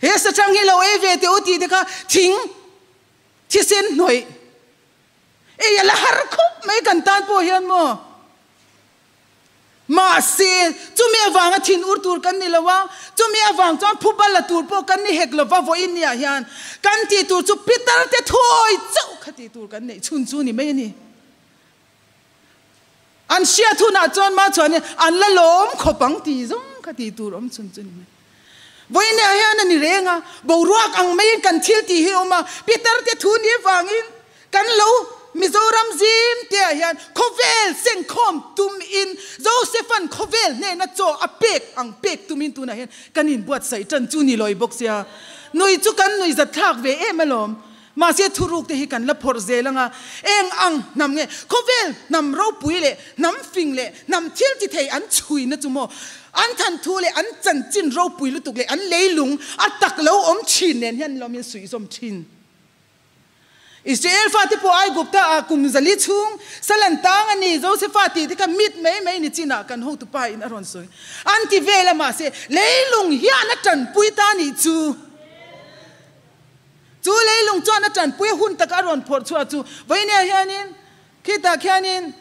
He sachang hi lo ei ve teh u tih te kha thing thisen hnawih ei a la har khawp mai kan tan pawh hian maw? Mahse, chumi avanga thin ur tur kan ni lo a, chumi avang chuan phuba la tur pawh kan ni hek lo va, vawiin niah hian kan tih tur chu Peter te thuawi chauh kha tih tur kan neih chhun chu ni mai a ni. An hriat hunah chuan mah chuan an la lawm khawp ang tih zawng kha tih tur awm chhun chu ni mai. Vawiin niah hian a ni reng a, boruak ang maiin kan thil tih hi a awm a, Peter te thu ni avangin kan lo Mizoram zim te ah hian khawvel sengkhawm tum in Joseph-a'n khawvel hnena chaw a pek ang pek tum in tunah hian kan inbuatsaih tan chu ni lawi bawk sia. Nui chu kan nui zat thlak ve em alawm. Mahse thuruk te hi kan la phawrh zel anga eng ang hnam nge khawvel hnam ropui leh hnam fing leh hnam thil ti thei an chhuina chu maw an than thu leh an chanchin ropui lutuk leh an leilung a tak lo awm thin nen hian lawmin suihzawm thin. Israel fate pawh Aigupta ah kum zali chhung sal an tang a ni, Josefa tih te kha mit mai mai ni chinah kan hotupa in a rawn sawi. An ti vel a mahse leilung hian a tanpui ta nih chu. Chu leilung chuan a tanpui a hun taka a rawn phawrh chhuah chu vawinia hianin khitah khianin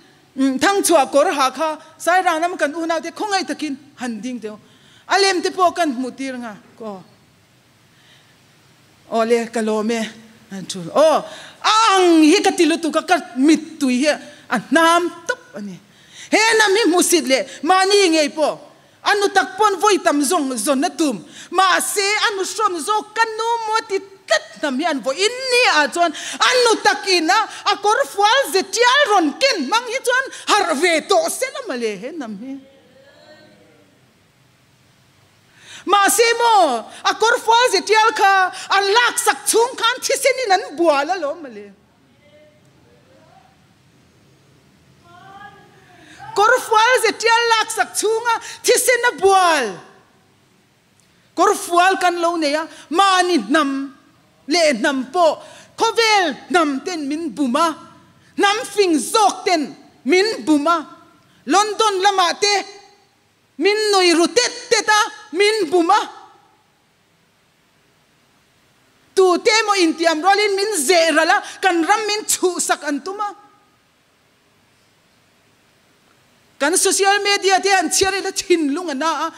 thangchhuah kawr ha kha Sairang lam kan unaute khawngaih takin han ding teh u. A lem te pawh kan hmuh tir nga aw. Aw le, ka lawm e. An tul. Aw, a ang hi ka ti lutuk a, ka mittui hi a hnam tawp a ni. He hnam hi hmusit leh mahni ngei pawh a nu tak pawn vawi tam zawng zawn a tum. Mahse, a nu hrawn zawk ka nu maw ti tlat hnam hi an vawiin ni ah chuan a nu takin a a kawr fual ze tial rawn ken hmang hi chuan harh ve tawh se la mawle he hnam hi. Mahse maw, a kawrfual ze tial kha an laksak chhung khan thisen in an bual alawm mawle. Kawrfual ze tial laksak chhunga thisen a bual. Kawrfual kan lo nei a, mahni hnam leh hnam pawh khawvel hnam ten min bum a, hnam fing zawk ten min bum a, London lamah te min nui ru tet tet a, min bum a. Tute emaw intiam rualin min zeh ralh a, kan ram min chhuhsak an tum a. Kan social media te an chhiar ila thinlung a na a,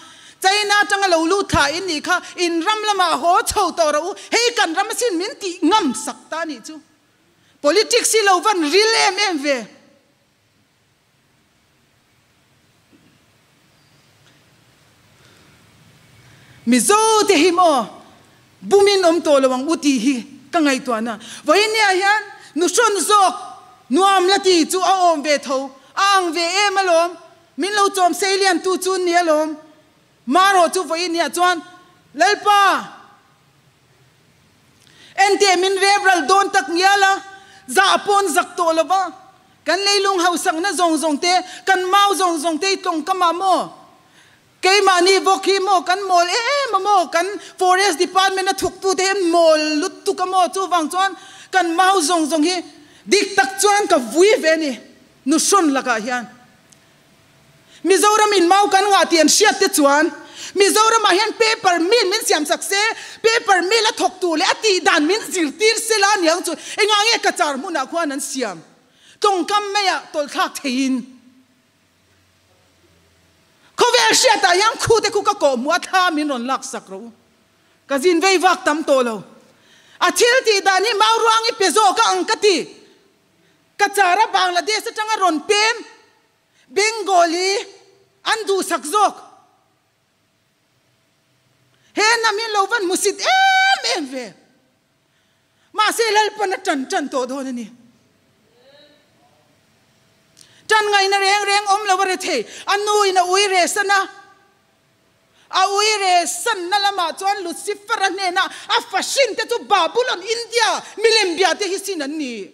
China atanga lo lut thla in nih kha in ram lamah haw chho tawh rawh u, hei kan ram asin min tih ngam sak ta nih chu. Politics hi lo van ril em em ve. Mizo te hi maw bumin awm tawh lo ang u tih hi ka ngaihtuahna. Vawinia hian nuhrawn zawk nuam la ti chu a awm ve tho, a ang ve em alawm, min lo chawm seilian tu chu ni alawm. Marawh chu vawinia chuan Lalpa Enteh min rep ral dawn tak ngial a, zah pawn zak tawh lo va, kan leilung hausakna zawng zawng te, kan mau zawng zawng te i tlawngkam ah maw? Keimahni vawk hi maw kan mawl em a maw? Kan Forest Department a thawktu te hi an mawl lutuk a maw? Chuvang chuan kan mau zawng zawng hi dik tak chuan ka vui ve a ni, nuhrawn lakah hian. Mizoram in mau kan ngah tih an hriat te chuan Mizoram ah hian paper mill min siam sak se, paper mill a thawk tur leh a tih dan min zirtir se la aniang chu engah nge Cachar hmun ah khuan an siam tawngkam mai ah tawlh thlak thei in khawvel hriat ah hian khu te khu ka kawh hmuh a thla min rawn lak sak rawh u. Ka zin vei vak tam tawh lo. A thil tih dan hi mau ruang i pe zawk a ang ka ti. Cachar a Bangladesh atanga rawn pem Bengali an duhsak zawk. He hnam hi lo van hmusit em em ve. Mahse Lalpan a tan tan tawh dawn a ni. Tan ngaihna reng reng awm lo a re thei. A nu in a ui re san a. A ui re sanna lamah chuan Lucifer-a hnenah a fahrin te chu Babulon, India, milem bia te hi sin an ni.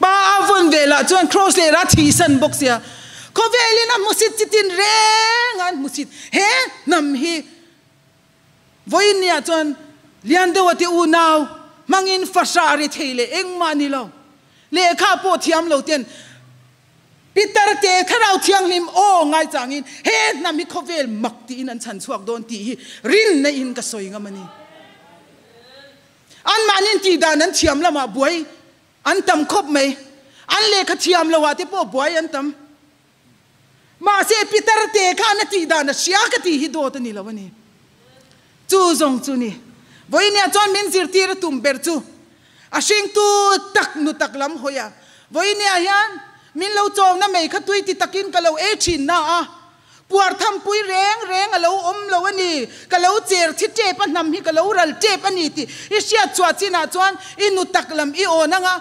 Pa a vawn ve lah chuan Cross leh ra thihsan bawk sia. Khawvelin a hmusit chitin reng a an hmusit. He hnam hi vawiinniah chuan lian deuha te unau hmangin fahrah ri thei leh engmah ni lo. Lehkha pawh thiam lo ten Pitar te Thlarau Thianghlim aw ngai changin he hnam hi khawvel mak tiin an chhan chhuak dawn tih hi rinna in ka sawi ngam a ni. Anmahni tih dan an thiam lamah buai an tam khawp mai. An lehkha thiam lo ah te pawh buai an tam. Mahse Pitar te khan a tih dan a hria ka tih hi dawt a ni lo a ni. Chu zawng chu ni. Vawinia chuan min zirtir a tum ber chu A hringtu tak nu tak lam hawi a, vawinia hian min lo chawmna mai kha tui ti takin ka lo ei thin na a, puar thampui reng reng a lo awm lo a ni, ka lo cher thi tep a hnam hi ka lo ral tep a ni tih i hriat chhuah chinah chuan i nu tak lam i awn ang a,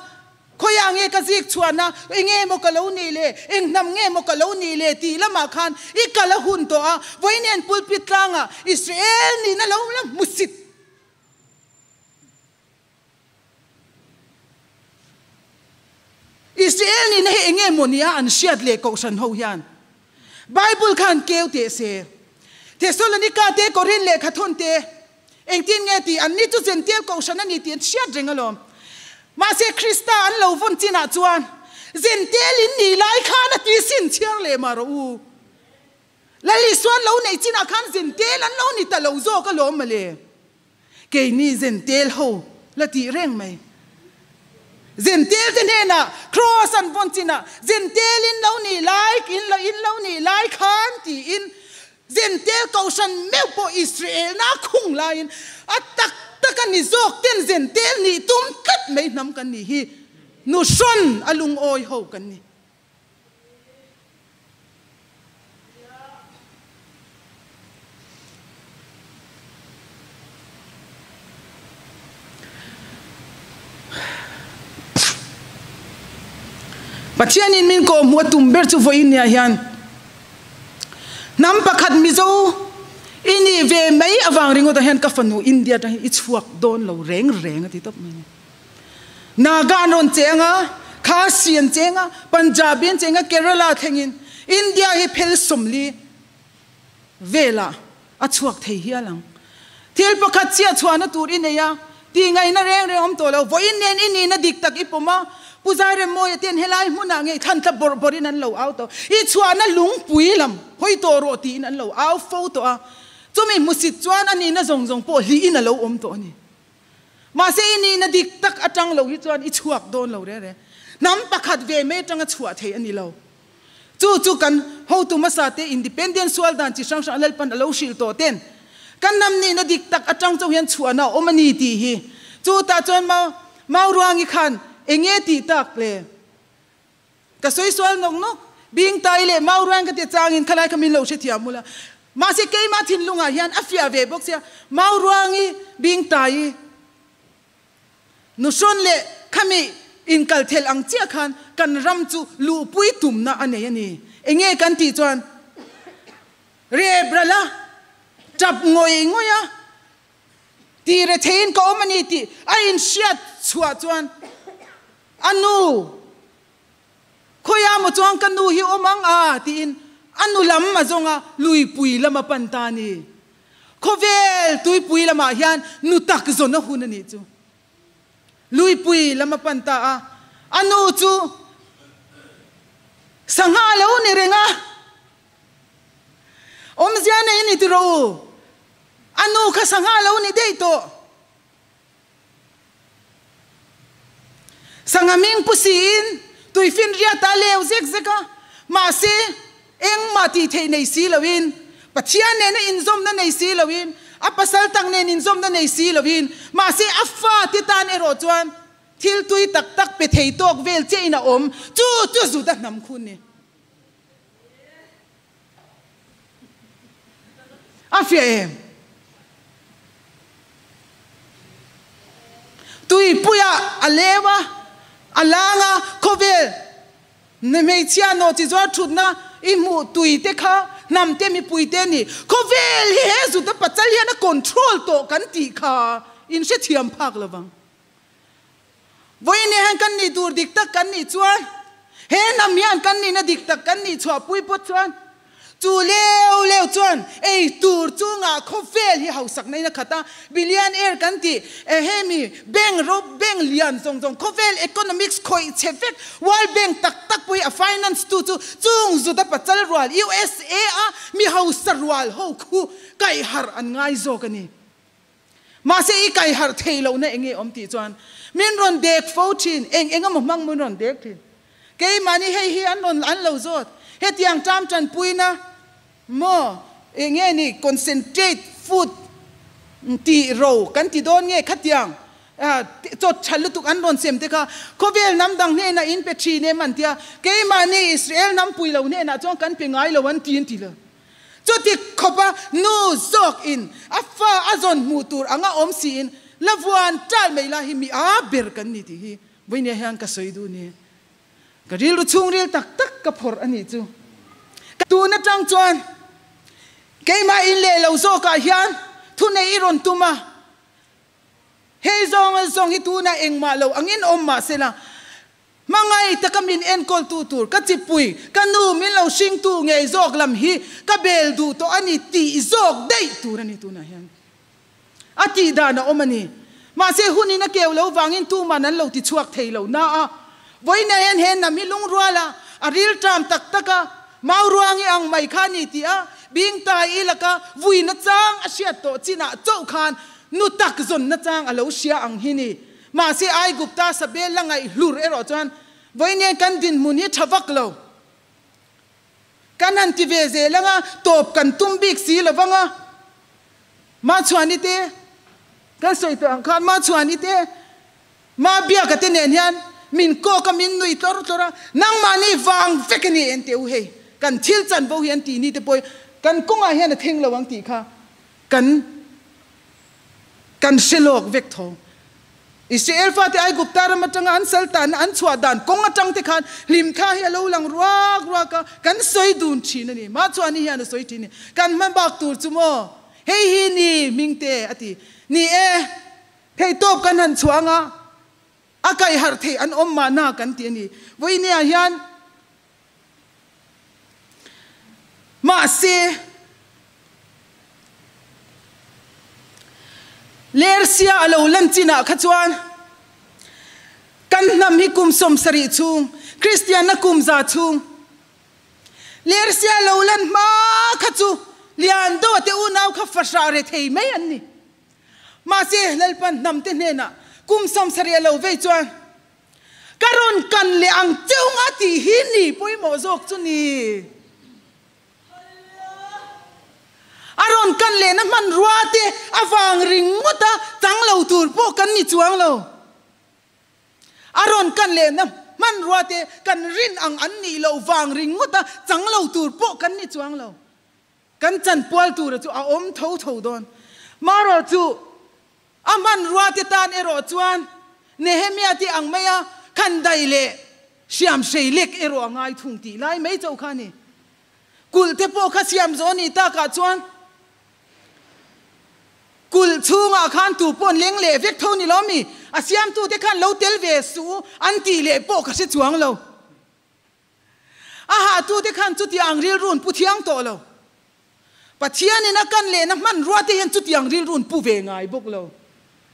khawiah nge ka zik chhuahna, eng nge maw ka lo nih le, eng hnam nge maw ka lo nih le tih lamah khan i kal a hun tawh a, vawiin pulpit tlangah Israel nihna lo la hmusit. Israel nihna hi enge maw nia an hriat leh kohhran ho hian Bible khan keu teh se. Thessalonica te Korin lehkha thawn te engtin nge tih an ni chu Gentile kohhran a ni tih an hriat reng alawm. Mahse Krista an lo vawn chinah chuan Gentile in nih lai khan a ti sin chhiar leh mah rawh u. Lal Isuan lo neih chinah khan Gentile an lo ni ta lo zawk alawm mawle. Keini Zentel ho la tih reng mai. Zentel te hnenah Cross an vawn chinah Zentel in lo nih lai in lo in lo nih lai khan tiin Zentel kohhran meuh pawh Israel na khung laiin a tak tak a ni zawk ten Zentel nih tum tlat mai hnam kan nih hi nuhrawn a lungawi ho kan ni. Pathianin min kawhhmuh a tum ber chu vawiin nia hian hnam pakhat Mizo i nih ve mai avang ringawtah hian ka fanu India atang hian i chhuak dawn lo reng reng a ti tawp mai a ni. Naga an rawn cheng a, Khasi an cheng a, Punjabi an cheng a, Kerala thlengin India hi phel sawmli velah a chhuak thei hial ang. Thil pakhat chiah chhuahna tur i nei a, tih ngaihna reng reng awm tawh lo. Vawiin nen i nihna dik tak i pawm a, Pu Zairemmawia ten helai hmunah ngei thlan tla bawrh bawrhin an lo au tawh. I chhuahna lungpui lam hawi tawh rawh tiin an lo au fo tawh a, chumi hmusit chuan a nihna zawng zawng pawh hlihin a lo awm tawh a ni. Mahse i nihna dik tak atang lo hi chuan i chhuak dawn lo reng reng. Hnam pakhat ve mai atanga chhuah theih a ni lo. Chu chu kan hotu hmasa te independent sual dan chi hrang hrang Lalpan a lo hrilh tawh ten kan hnam nihna dik tak atang chauh hian chhuahna a awm a ni tih hi. Chu tah chuan Mau Mauruangi khan enge tih tak le? Ka sawi sual nawk nawk. Bingtai leh Mauruang ka ti changin khalai kha min lo hrethiam mula. Mahse keimah thinlungah hian a fiah ve bawk sia Mauruangi Bingtai Nuhrawn leh khami inkal thelh ang chiah khan kan ram chu luhpui tumna a nei a ni. Enge kan tih chuan Rebral a tap ngawih ngawih a, tih retheiin ka awm a ni tih a inhriat chhuah chuan a nu Khawiah maw chuan ka nu hi awm ang a? tiin a nu lam a zawng a, luipui lam a pan ta a ni. Khawvel tuipui lamah hian nu tak zawn a hun a nih chu. Luipui lam a pan ta a, a nu chu sangha a lo ni reng a. Awmzia nei a ni tiraw u? A nu kha sangha a lo ni daih tawh. Sangha hming pu siin tuifinriat a leu zek zek a, mahse engmah tih theih nei si loin, Pathian nena inzawmna nei si loin, a pasal tak nen inzawmna nei si loin, mahse a fate tan erawh chuan thil tui tak tak pe thei tawk vel chiahin a awm, chu chu Juda hnam khun ni. A fiah em? Tuipuiah a leu a, a lang a, khawvel hmeichhia nawhchi zuar thutna i hmuh tui te kha hnam te mipui te ni. Khawvel hi he zuta pachal hian a control tawh kan tih kha in hrethiam phak lovang. Vawiin hian kan nih tur dik tak kan nih chuan, he hnam hian kan nihna dik tak kan nih chhuahpui pawt chuan, chu leu leu chuan ei tur chungah khawvel hi hausakna in a khat a, billionaire kan tih hemi bank ro bank lian zawng zawng khawvel economics khawih chhe vek World Bank tak tak pawh hi a finance tu chu chung zuta pachal rual USA a mi hausa rual ho khu kaihharh an ngai zawk a ni. Mahse i kai harh thei lohna eng nge awm tih chuan min rawn dek fo thin, eng eng emaw hmang min rawn dek thin. Keimahni hei hi an rawn an lo zawt, hetiang ṭam ṭanpuina maw eng nge ni concentrate food tih ro kan ti dawn nge khatiang chawt ṭha lutuk an rawn sem te kha khawvel hnam dang hnenah in pe ṭhin em an tia, keimahni Israel hnam pui lo hnenah chuan kan pe ngai lo an ti an ti lo. Chuti khawpa nu zawk in a fa a zawn hmuh tur anga awm si in la vuan ṭal mai la hi mi a ber kan ni tih hi vawinia hian ka sawi duh ni. Ka rilru chhungril tak tak ka phawrh a nih chu. Tun aṭang chuan keimah in leh lo zawkah hian thunei i rawn tum a, hei zawng zawng hi tunah engmah lo angin awm mah sela Hmangaih taka min enkawltu tur ka chipui, ka nu min lo hringtu ngei zawk lam hi ka bel duh tawh a ni tih zawk daih tur a ni tunah hian. A tih dan a awm a ni. Mahse hunin a keu lo vangin tuman an lo ti chhuak thei lo na a. Vawiinah hian he hnam hi lungrual a, a rilṭam tak tak a, Mauruangi ang mai kha a ni tih a, Bingtai i laka vui nachang a hriat tawh chinah chauh khan nu tak zawn nachang a lo hria ang hi ni. Mahse Aigupta sabel la ngaih hlur erawh chuan vawiin kan dinhmun hi tha vak lo. Kan han ti ve zel anga tawp kan tum bik si lo vanga Machhuani te kan sawi tawh ang khan Machhuani te Mabiaka te nen hian min kawk a min nui tlawr tlawr a nangmahni vang vek a ni en teh u hei kan thil chanvo hi an tih ni te pawh hi kan kawngah hian a thleng lo ang tih kha kan Kan hre lawk vek tho. Israel fate Aigupta ram atanga an sal tanna an chhuah dan kawng atang te khan hlimthla hi a lo lang ruak ruak a, kan sawi dun thin a ni. Mah chuan hi hian a sawi thin a ni. Kan hma bak tur chu maw hei hi ni hmingte a ti. Ni e, theihtawp kan han chhuah anga a kaihharh theih an awm mahna kan ti a ni. Vawinia hian Mahse, Lersia a lo lan chinah kha chuan kan hnam hi kum 70 chhung, Kristianna kum 100 chhung, Lersia a lo lan hma kha chu Liandoa te unau kha fahrah re thei mai an ni. Mahse, Lalpan hnamte hnenah kum 70 a lo vei chuan Ka rawn kan leh ang cheu nga tih hi ni pawimawh zawk chu ni. A rawn kan lehna hmanrua te avang ringawt a chang lo tur pawh kan ni chuang lo. A rawn kan lehna hmanrua te kan rin ang an nih loh vang ringawt a chang lo tur pawh kan ni chuang lo. Kan chanpual tura chu a awm tho tho dawn. Marawh chu A hmanrua te tan erawh chuan Nehemia te ang maia khandai leh hriamhrei lek erawh a ngai thung tih lai mai chauh kha a ni. Kulh te pawh kha siam zawh a nih takah chuan kulh chhungah khan tu pawh an leng leh vek tho ni lo mi? A siamtute khan lo tel ve suh u an tih leh pawh ka hre chuang lo. A hahtute khan chutiang rilru an pu thiang tawh lo. Pathianin a kan lehna hmanrua te hian chutiang rilru an pu ve ngai bawk lo.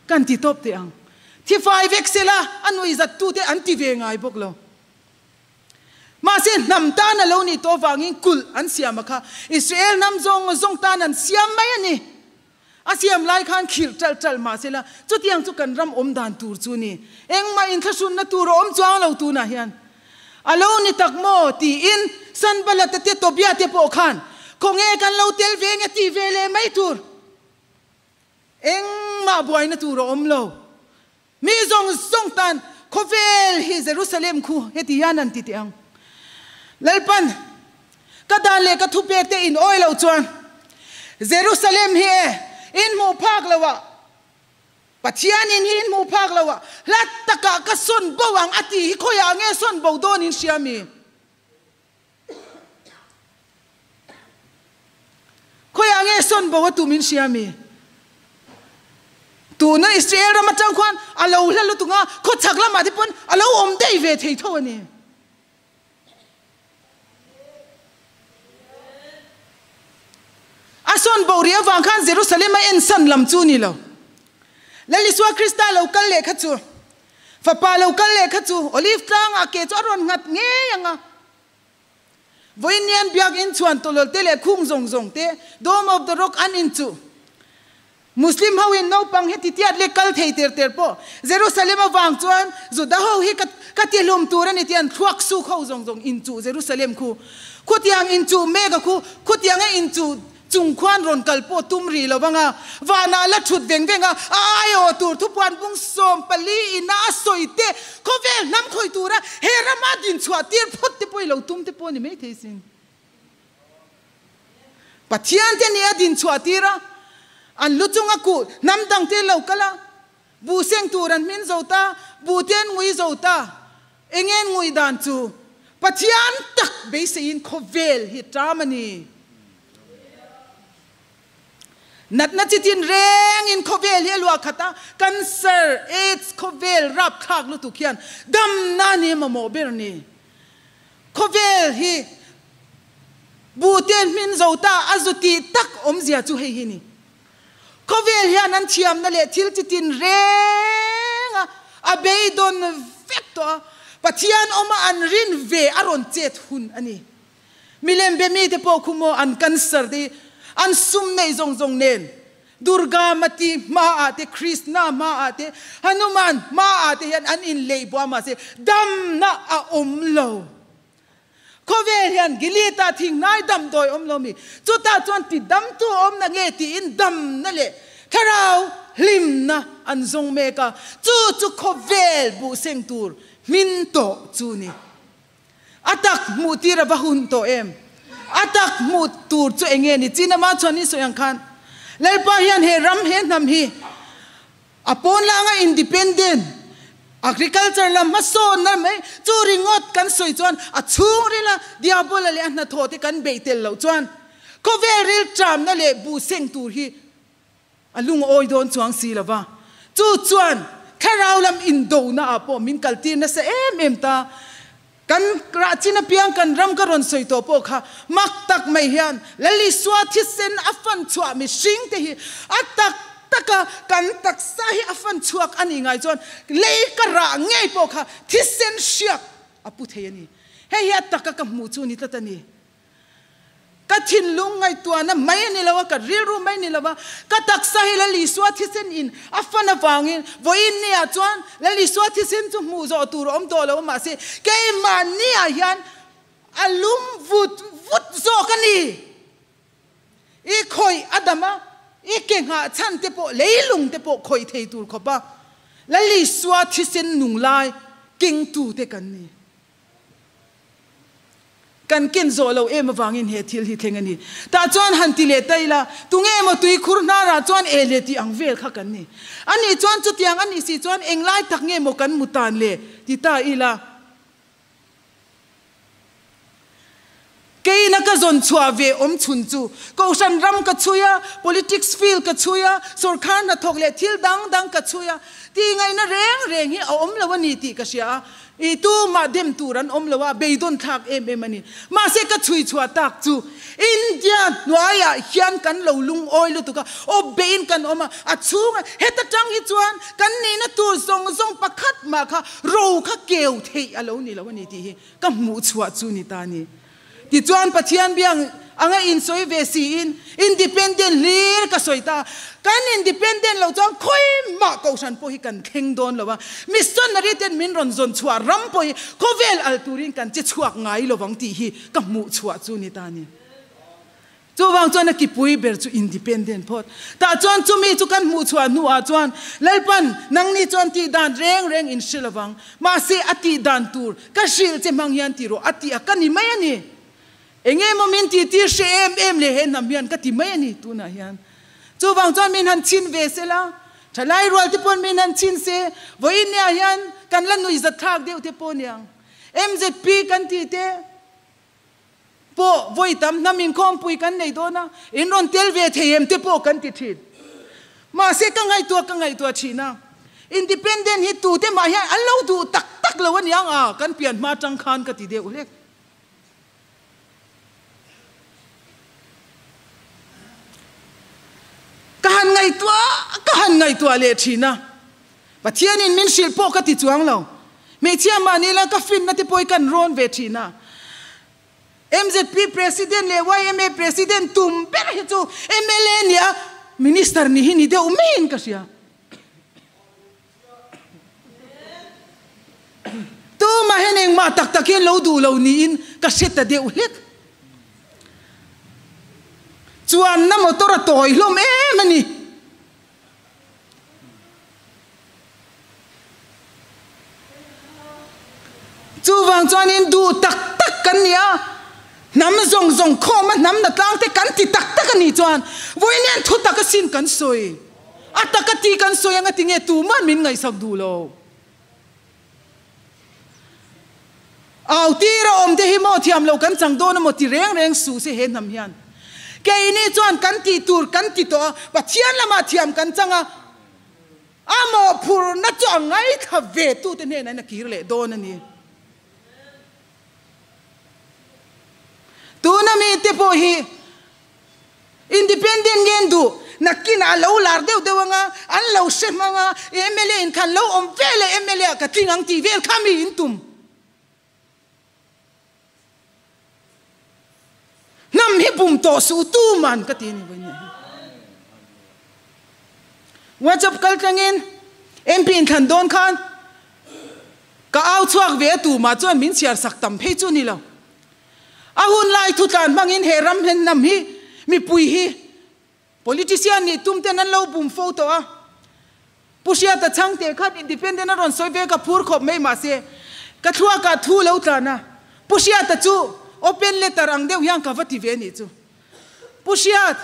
Kan ti tawp teh ang. Thifai vek sela a nuihzattute an ti ve ngai bawk lo. Mahse hnam tan a lo nih tawh avangin kulh an siam a kha. Israel hnam zawng zawng tan an siam mai a ni. A siam lai khan khirh ṭalh ṭalh mah sela, chutiang chu kan ram awm dan tur chu ni. Engmah inthlahrunna tur a awm chuang lo tunah hian. A lo ni tak maw? tiin Sanbalata te Tobia te pawh khan khawnge kan lo tel ve nge tih ve leh mai tur. Engmah buaina tur a awm lo. Mi zawng zawng tan khawvel hi Jerusalem khu heti hian an ti teh ang. Lalpan, ka dan leh ka thupek te in awi loh chuan Jerusalem hi e in hmuh phak lo ah, Pathian in hi in hmuh phak lo ah hla takah ka sawn bo ang a ti hi khawiah nge sawn bo dawn in hria mi? Khawiah nge sawn bo a tum in hria mi? Tuna Israel ram atang khuan a lo hla lutuk a, khawchhak lamah te pawn a lo awm daih ve thei tho a ni. A sawn bo rih avang khan Jerusalem a ensan lam chu ni lo. Lal Isua Krista lo kal leh kha chu, Fapa lo kal leh kha chu Olive tlangah ke chu a rawn nghat ngei ang a. Vawiin Biakinn chhuan tawlawl te leh khung zawng zawng te, Dome of the Rock an inchuh. Muslim ho in naupang heti tiat leh kal thei ter ter pawh Jerusalem avang chuan Juda ho hi ka ka tihlum tur a ni tih an thluak suk ho zawng zawng inchuh Jerusalem khu khutiang inchuh mek a khu khutiang a inchuh Chung khuan rawn kal pawh tum rih lo vang a, vanah la thut veng veng a, a aiawh tur thupuan bung 14 ina a sawi te, khawvel hnam khawi tura he rama din chhuah tir phawt te pawh i lo tum te pawh a ni maithei sin. Pathian te nih a din chhuah tir a, an lu chunga kuh hnam dang te lo kal a, buh seng tur an hmin zo ta, buh te an ngui zo ta, eng nge an ngui dan chu Pathian tak beiseiin khawvel hi ṭam a ni. Natna chitin rengin khawvel hi a luah khat a, cancer, aids khawvel rapthlak lutuk hian damna ni mamawh ber ni. Khawvel hi buhte hmin zo ta a zu tih tak awmzia chu hei hi ni. Khawvel hian an thiamna leh thil chitin renga a beidawn vek tawh a, Pathian awma an rin ve a rawn chet hun a ni. Milem be mite pawh khu maw an cancer te hi an sum neih zawng zawng nen Durga Mati hmaah te Krishna hmaah te Hanuman hmaah te hian an inleih buah mahse damna a awm lo. Khawvel hian Gilead-ah thinghnai damdawi awm lo mi? Chutah chuan ti damtu awmna nge tiin damna leh thlarau hlimna an zawng mek a, chu chu khawvel buhseng tur hmin tawh chu ni. A tak hmuh tir a va hun tawh em? A tak hmuh tur chu eng nge ni? Chinama chuan i sawi ang khan Lalpa hian he ram he hnam hi. A pawn langa independent agriculture lam hmasawnna mai chu ringawt kan sawi chuan a chhungrila Diabola leh a hnathawh te kan beih tel loh chuan khawvel rilṭamna leh buhseng tur hi a lungawi dawn chuang si lo va. Chu chuan thlarau lam indona ah pawh min kaltir nasa em em ta. Kan rah chin apiang kan ram ka rawn sawi tawh pawh kha mak tak mai hian Lalisua thisen a fan chhuah mihring te hi a tak taka kan taksa hi a fan chhuak a nih ngai chuan lei ka rah ngei pawh kha thisen hriak a pu thei a ni. Hei hi a taka ka hmuh chu ni tlat a ni. Ka thinlung ngaihtuahna mai a ni lo a, ka rilru mai a ni lo a, ka taksa hi Lal Isua thisen in a fan avangin vawiin niah chuan Lal Isua thisen chu hmuh zawh tur a awm tawh lo a, mahse keimahniah hian a lum vut vut zawk a ni. I khawih a dam a, i ke nghah chhan te pawh leilung te pawh khawih thei tur khawp a Lal Isua thisen nung lai kengtute kan ni. Kan ken zawh lo em avangin he thil hi thleng a ni. Tah chuan han ti leh ta ila, tunge emaw tuikhur hnarah chuan e leh tih ang vel kha kan ni. A nih chuan chutiang a nih si chuan englai tak nge maw kan mu tan le ti ta ila. Keina ka zawn chhuah ve awm chhun chu Kohhran ram ka chhui a, politics field ka chhui a, sawrkhar hnathawk leh thil dang dang ka chhui a, tih ngaihna reng reng hi a awm lo a ni tih ka hria a. I tumah dem tur an awm lo a, beidawn thlak em em a ni. Mahse ka chhui chhuah tak chu India hnuaiah hian kan lo lungawi lutuk a, awp beiin kan awm a, a chhunga heta tang hi chuan kan nihna tur zawng zawng pakhat mah kha ro kha keu theih a lo ni lo a ni tih hi ka hmuh chhuah chu ni ta a ni. Tichuan Pathian biang anga insawi ve siin independent hlir ka sawi ta. Kan independent loh chuan khawimah kohhran pawh hi kan thleng dawn lo a, missionary ten min rawn zawn chhuah ram pawh hi khawvel al turin kan che chhuak ngai lovang tih hi ka hmuh chhuah chu ni ta a ni. Chuvang chuan a kipui ber chu independent phawt. Tah chuan chumi chu kan hmuh chhuah hnuah chuan Lalpan nangni chuan tih dan reng reng in hre lovang, mahse a tih dan tur ka hrilh che hmang hian ti rawh a tih a ka ni mai a ni. Enge maw min tih tir hre em em le he hnam hian ka ti mai a ni tunah hian. Chuvang chuan min han chhin ve sela, thalai rual te pawn min han chhin se, vawiin nia hian kan la nuihzat thlak deuh te pawh niang. MZP kan tih te. Pawh vawi tam hnam inkhawmpui kan nei dawn a, in rawn tel ve thei em te pawh kan ti thin. Mahse ka ngaihtuah ka ngaihtuah thin a, independent hi tute mah hian an lo duh tak tak lo aniang a, kan pian hma atang khan ka ti deuh hlek. Ka han ngaihtuah ka han ngaihtuah leh thin a, Pathianin min hrilh pawh ka ti chuang lo. Hmeichhia mahni la ka finna te pawh hi kan rawn ve thin a. MZP President leh yma President tum ber hi chu mla nia Minister ni hi ni deuh maiin ka hria. Tumah hian engmah tak tak hian lo duh lo niin ka hre ta deuh hlek. Chuanna motor a tawi hlawm em a ni. Chuvang chuanin duh tak tak kan ni a, hnam zawng zawng khawma hnam na tlang te kan ti tak tak a nih chuan vawiin thu tak asin kan sawi. A taka ti kan sawi anga tinge tuman min ngaihsak duh lo. Au tir a awm te hi maw thiam lo kan chang dawn emaw ti reng reng suh se he hnam hian. Keini chuan kan tih tur kan ti tawh a, Pathian lamah thiam kan chang a, a mawhphurhna chu a ngaithla ve tute hnenah in a kir leh dawn a ni. Tuna mite pawh hi Independent nge an duh? Nakinah a lo lar deuh deuh anga, an lo hre hmang a, mla in khan lo awm vel e, mla ah ka tling ang tih vel kha mi in tum. Hnam hi bum tawh suh tu man ka ti a ni vawiin ah hian. WhatsApp kal tlangin MP inthlan dawn khan ka au chhuak ve a tumah chuan min chhiar sak tam phei chu ni lo. A hun lai thutlan hmangin he ram hlen hnam hi mipui hi politician nih tum ten an lo bum fo tawh a. Pu Hriata Chhangte khan independent a rawn sawi ve ka phur khawp mai mahse ka thluakah thu lo tlan a. Pu Hriata chu open letter ang deuh hian ka va ti ve nih chu. Pu Hriat,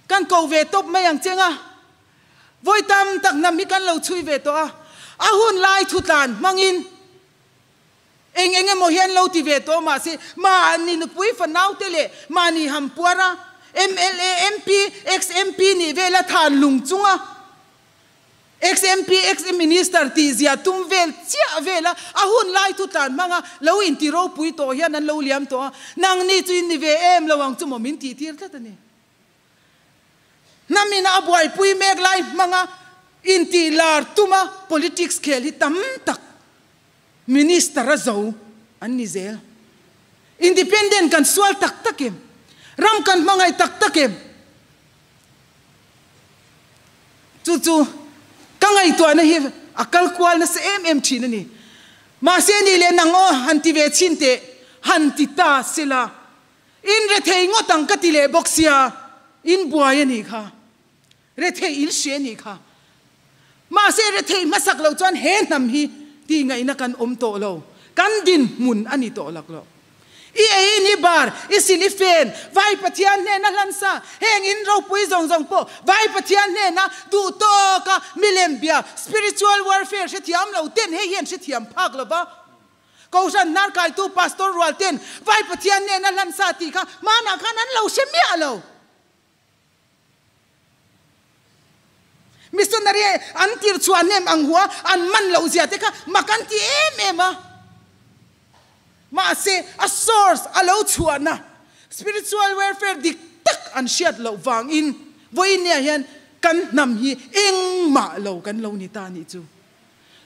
kan ko ve tawp mai ang cheng a. Vawi tam tak hnam hi kan lo chhui ve tawh a, a hun lai thutlan hmangin eng eng emaw hi an lo ti ve tawh mahse mahni nupui fanaute leh mahni hampuara mla, MP, ex-MP nih vela than lung chunga Ex-MP, ex-Minister tih zia tum vel chiah vela a hun lai thu tlan hmanga lo inti ropui tawh hian an lo liam tawh a, nangni chu in ni ve em lo ang chu maw min tih tir tlat a ni. Hnam ina a buaipui mek lai hmanga intih lar tuma politics khel hi tam tak Minister a zo an ni zel. Independent kan sual tak tak em? Ram kan hmangaih tak tak em? Chu chu ka ngaihtuahna hi a kal kual nasa em em thin a ni. Mahse ni leh nang aw han ti ve chhin teh, han ti ta sela. In rethei ngawt ang ka ti leh bawk sia, in buai a nih kha. Rethei in hria a nih kha. Mahse rethei hmasak loh chuan he hnam hi tih ngaihna kan awm tawh lo. Kan dinhmun a ni tawh lak lo. I ei in i bar, i sil i fen, Vai Pathian hnena hlansa, heng in ropui zawng zawng pawh Vai Pathian hnena duh tawka milem bia, spiritual warfare, hrethiam lo ten hei hian hrethiam phak lo va. Kohhran hnarkaitu Pastor rual ten Vai Pathian hnena hlansa tih kha hmanah khan an lo hre miah lo. Missionary an tir chhuah hnem ang hua an man loh zia te kha mak an ti em em a. Mahse a source a lo chhuahna spiritual warfare dik tak an hriat loh vangin vawiin hian kan hnam hi engmah lo kan lo ni ta nih chu.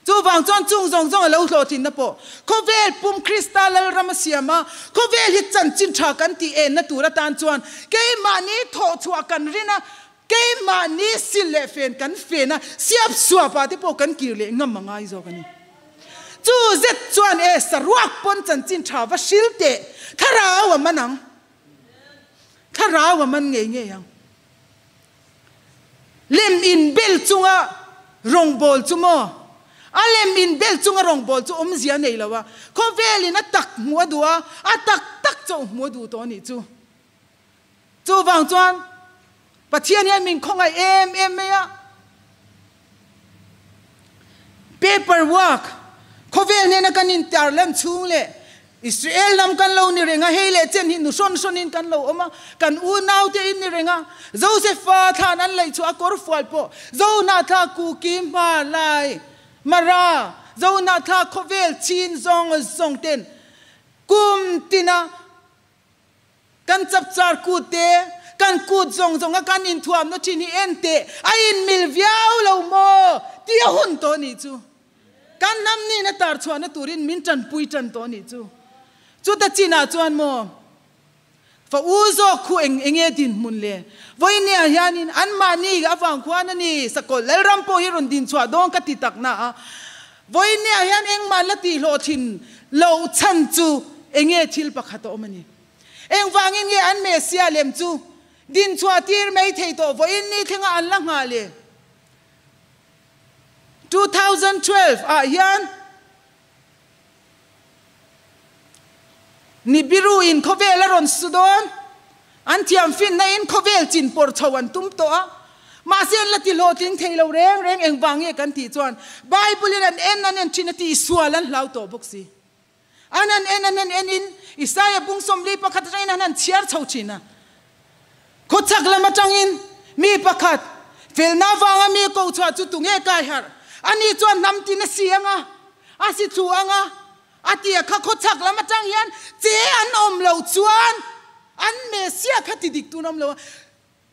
Chuvang chuan chung zawng zawng a lo hlawhtlinna pawh khawvel pum Krista Lalram a siam a, khawvel hi chanchin tha kan tih enna tur atan chuan keimahni thawhchhuah kan rin a, keimahni sil leh fen kan fen a, siap suapah te pawh kan kir leh ngam a ngai zawk a ni. Chu zet chuan e saruak pawn chanchin tha va hril teh, thlarau a man ang. Thlarau a man ngei ngei ang. Lem in bel chunga rawngbâwl chu maw? A lem in bel chunga rawngbâwl chu awmzia a nei lo a, khawvêlin a tak hmuh a duh a, a tak tak chauh hmuh a duh tawh a nih chu. Chuvang chuan Pathian hian min khawngaih em em mai a. Paper work, khawvel hnena kan intar lan chhung leh Israel lam kan lo ni reng a, hei leh chen hi nu hrawn hrawnin kan lo awm a, kan unaute in ni reng a, Josepha thlan an laih chhuah a kawr fual pawh Zohnahthlak Kuki hma lai Mara Zohnahthlak khawvel chin zawng zawng ten kum tina Kan chapchar kut te, kan kut zawng zawng a kan inthuamna thin hi en teh, a inmil viau lo maw tih a hun tawh nih chu. Kan hnam nin a tar chhuahna turin min tanpui tan tawh nih chu. Chuta chinah chuan maw fa u zawk khu eng enge dinhmun le? Vawinia hianin anmahni avang khuan a ni Sakawlh Lalram pawh hi rawn din chhuah dawn ka ti tak na a. Vawinia hian engmah la tihhlawh thin loh chhan chu enge thil pakhat a awm a ni. Engvangin nge an Messiah lem chu din chhuah tir mai thei tawh vawiin ni thlenga an la nghah le? 2012 ah hian Nibiru in khawvel a rawn su dawn. An thiam finna in khawvel chin pawr chho an tum tawh a. Mahse an la ti hlawhtling thei lo reng reng engvang nge kan tih chuan Bible in an en an en thin a tih sual an hlau tawh bawk si. An han en an han en in Isaiah bung sawmli pakhat atangin an han chhiar chho thin a. Khawchhak lam atangin mi pakhat felna avanga mi ko chhuah chu tunge kai harh? Ani chuan hnam tin a si anga, a si thlu anga, A ti a kha khawchhak lam atang hian che an awm lo chuan an Messiah kha ti dik tun awm lo a.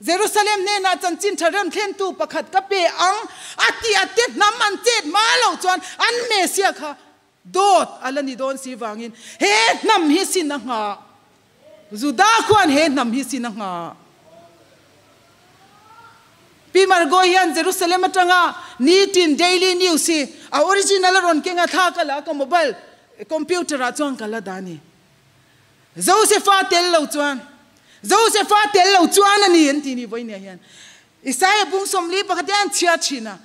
Jerusalem hnenah chanchin tha rem thlentu pakhat ka pe ang a ti a te hnam an chet hma lo chuan an Messiah kha dawt a la ni dawn si vangin he hnam hi sin a nghah. Juda khuan he hnam hi sin a nghah. Pi Margot hian Jerusalem atanga nitin daily news hi a original a rawn keng a, thla ka la a, ka mobile computer ah chuan ka la dah a ni. Josepha tel lo chuan, Josepha tel lo chuan a ni an ti ni vawinia hian. Isaiah bung 41 hian an chhiar thin a.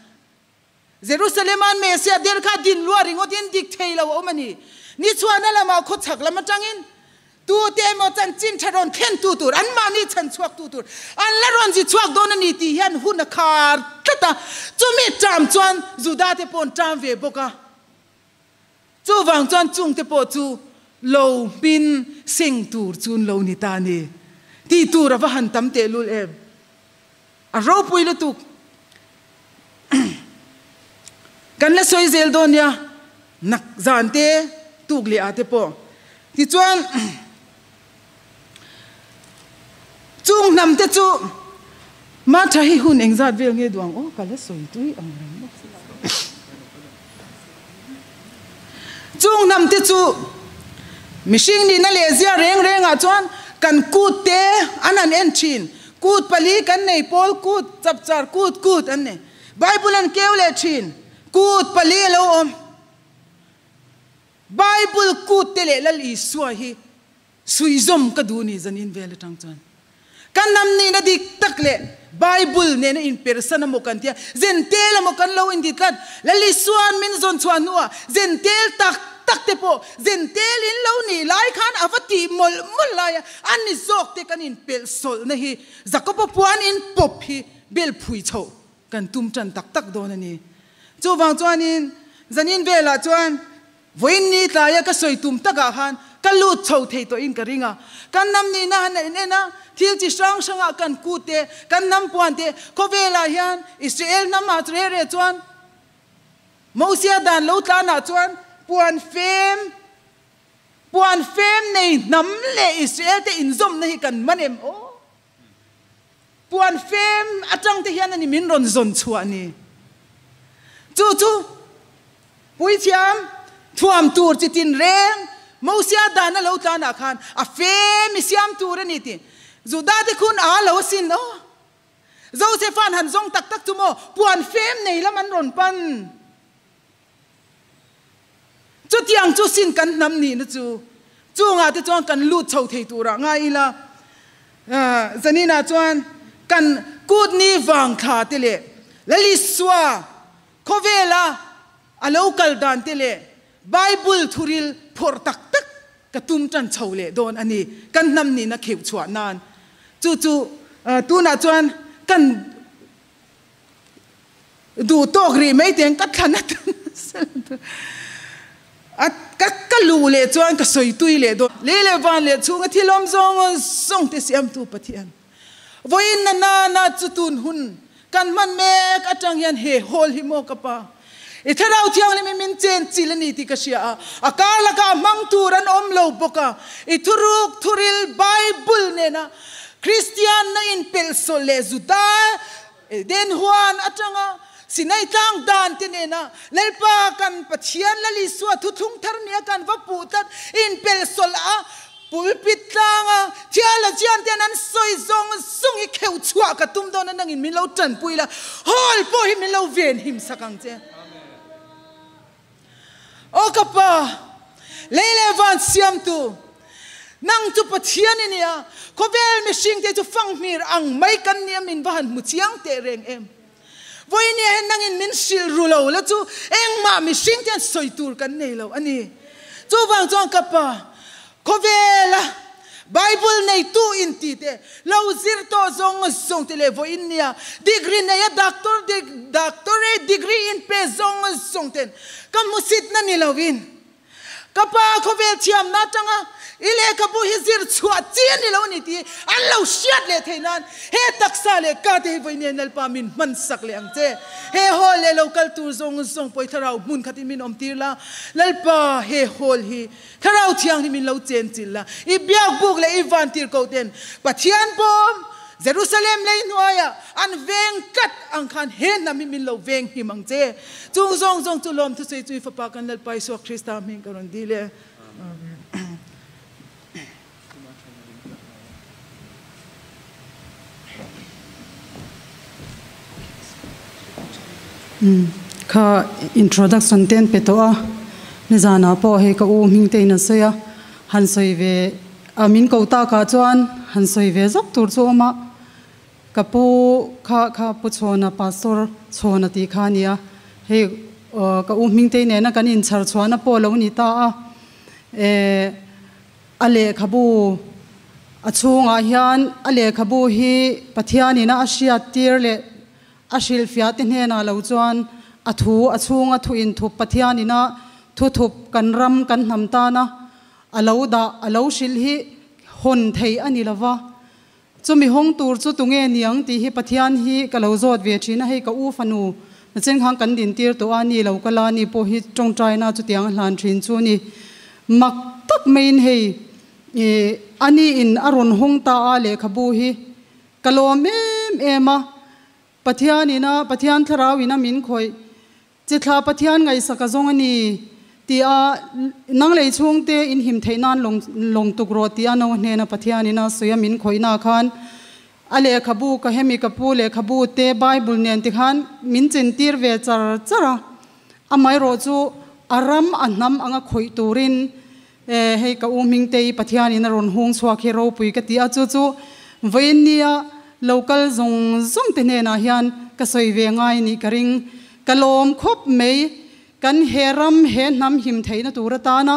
Jerusalem an Messiah der kha din lua ringawt in dik thei lo a awm a ni. Ni chhuahna lamah khawchhak lam atangin tute emaw chanchin tha rawn thlen tu tur, anmahni chhan chhuak tu tur an la rawn zi chhuak dawn a ni tih hian hun a khar tlat. tlat a, chumi ṭam chuan Juda te pawh an ṭam ve bawk a. Chuvang chuan chungte pawh chu lo hmin seng tur chu an lo ni ta a ni. Tih tur a va han tam tehlul em! A ropui lutuk. Kan la sawi zel dawn nia, nak zan te, tuk leh ah te pawh. Tichuan, chung hnam te chu Martha hi hun engzat vel nge duang aw, ka la sawi tui ang reng bawk si lo. Chung hnam te chu mihring nihna leh zia reng rengah chuan kan kut te an han en thin. Kut pali kan nei, pawl kut, chapchar kut, kut an nei. Bible an keu leh thin. Kut pali a lo awm. Bible kut te leh Lal Isua hi Suizawm ka duh ni zanin vel atang chuan ka hnam nihna dik tak leh Bible nena inpersan emaw kan tia, zentel emaw kan lo inti tlat. Lalisuan min zawn chhuah hnuah zentel tak tak te pawh zentel in lo nih lai khan a va tih mawlh mawlh lai a, a ni zawk te kan inpelh sawlhna hi Jakoba puan in pawp hi bel phui chhoh kan tum tan tak tak dawn a ni. Chuvang chuanin zanin velah chuan Vawiin ni tlaia ka sawi tum takah khan ka lut chho thei tawhin ka ring a. Kan hnam nihna han en en a, thil chi hrang hrangah kan kut te, kan hnam puan te, khawvelah hian Israel hnamah reh reh chuan Mosia dan lo tlanah chuan puan fem, puan fem nei hnam leh Israel te inzawmna hi kan man em aw? Puan fem atang te hian a ni min rawn zawn chhuah ni. Chu chu Puithiam thuam tur chi tin reng Mosia dan a lo tlanah khan a fem i siam tur a ni tih Juda te khun a lo sin aw. Josepha'n han zawng tak tak chu maw puan fem nei lam an rawn pan. Chutiang chu sin kan hnam nihna chu chungah te chuan kan lut chho thei turah ngai ila. Zaninah chuan kan kutni vang thla te leh Lalisua Khawvela a lo kal dan te leh Bible thuril phawrh tak tak ka tum tan chho leh dawn a ni. Kan hnam nihna kheuh chhuah nan chu chu tunah chuan kan duh tawk rih mai teng ka thlan a ka ka luh leh chuan ka sawi tui leh dawn. Lei leh van leh chhunga thil awm zawng zawng te siamtu Pathian. Vawiin na na na chu tun hun kan hman mek atang hian he hall hi maw ka pa? I Thlarau Thianghlim hi min chen chil a ni tih ka hria a, a kar lakah hmang tur an awm lo bawk a, i thuruk thuril Bible nena Kristian na inpelhsawlh leh Juda Eden huan atanga Sinai tlang dan te nena Lalpa kan Pathian Lal Isua thuthlung thar nia kan va puh tlat inpelhsawlh a Pulpit tlanga theologian ten an sawi zawng zawng hi kheuh chhuah ka tum dawn a, nangin min lo tanpui la, hall pawh hi min lo ven him sak ang che. Aw ka pa, lei leh van siamtu, nang chu Pathian i nia, khawvel mihring te chu fanghmir ang mai kan nia min va han hmu chiang teh reng em. Vawinia hian nangin min hrilh ru lo la chu engmah mihring te hian sawi tur kan nei lo a ni. Chuvang chuan ka pa, khawvela Bible neitu inti te, lo zir tawh zawng zawng te leh vawiin nia degree neia doctor doctorate degree inpe zawng zawng ten ka hmusitna ni lovin Ka pa khawvel thiamna atanga i lehkhabu hi zir chhuah chi a ni lo a ni tih an lo hriat leh theih nan he taksa leh ka te hi vawiin Lalpa min hman sak leh ang che. He hall leh lo kal tur zawng zawng pawh i thlarau hmun khatin min awm tir la, Lalpa he hall hi thlarau thianghlim min lo chen chilh la, i biakbuk leh i vantir koh ten Pathian bawm Jerusalem lei hnuaiah an veng tlat ang khan he hnam hi min lo veng him ang che. Chung zawng zawng chu lawm thusawi chu i Fapa kan Lalpa Isua Krista hming ka rawn dil e. Amen. Kha introduction te an pe tawh a, nizanah pawh hei ka u hming te in a sawi a, han sawi ve a min ko takah chuan han sawi ve zawk tur chu a awm a. Ka pu kha kha Pu Chhawna, Pastor Chhawna tih kha a ni a, hei ka u Hmingtei nena kan inchhar chhuahna pawh a lo ni ta a, eh a lehkhabu a chhungah hian a lehkhabu hi Pathianina a hriat tir leh a hrilhfiah te hnenah lo chuan a thu a chhunga thu inthup Pathian ina thu thup kan ram kan hnam tana a lo dah a lo hrilh hi hawn thei a ni lova. Chumi hawng tur chu tunge niang tih hi Pathian hi ka lo zawt ve thin a, hei ka u fanu nacheng khan kan dintir tawh a, ni lo ka la ni pawh hi tawngtaina chutiang a hlan thin chu ni. Mak tak maiin hei ih ani in a rawn hawng ta a lehkhabu hi ka lawm em em a, Pathian ina Pathian thlarau ina min khawih Chithla Pathian ngaihsak a zawng a ni ti a, nang lei chhungte in him theih nan lawng lawng tuk rawh ti a no hnena Pathian in a sawi a min khawihna khan a lehkhabu ka hemi ka pu lehkhabu te Bible nen ti khan min chentir ve char char a, amaherawh chu a ram a hnam anga khawih turin e hei ka u Hmingtei Pathian in a rawn hung chhuak hi ropui ka ti a, chu chu vawiin nia lo kal zawng zawng te hnenah hian ka sawi ve ngai nih ka ring. Ka lawm khawp mai, kan he ram he hnam him theihna tur atana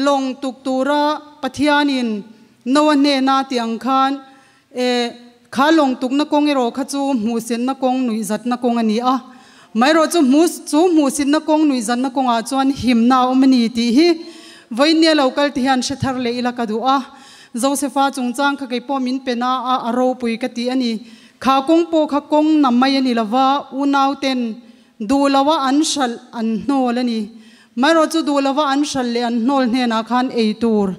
lawng tuk tura Pathian in Noa hnena tih ang khan e kha lawng tukna kawng erawh kha chu hmuhsitna kawng nuihzatna kawng a ni a, maherawh chu hmu chu hmuhsitna kawng nuihzatna kawngah chuan himna a awm a ni tih hi vawinia lo kal te hian hre thar leh ila ka duh a. Josefa chungchang kha keipawh min pe na a, a ropui ka tih a ni. Kha kawng pawh kha kawng na mai a ni lova, unauten duh loa an hralh an hnawl a ni. Maherawh chu duh lova an hralh leh an hnawl hnenah khan ei tur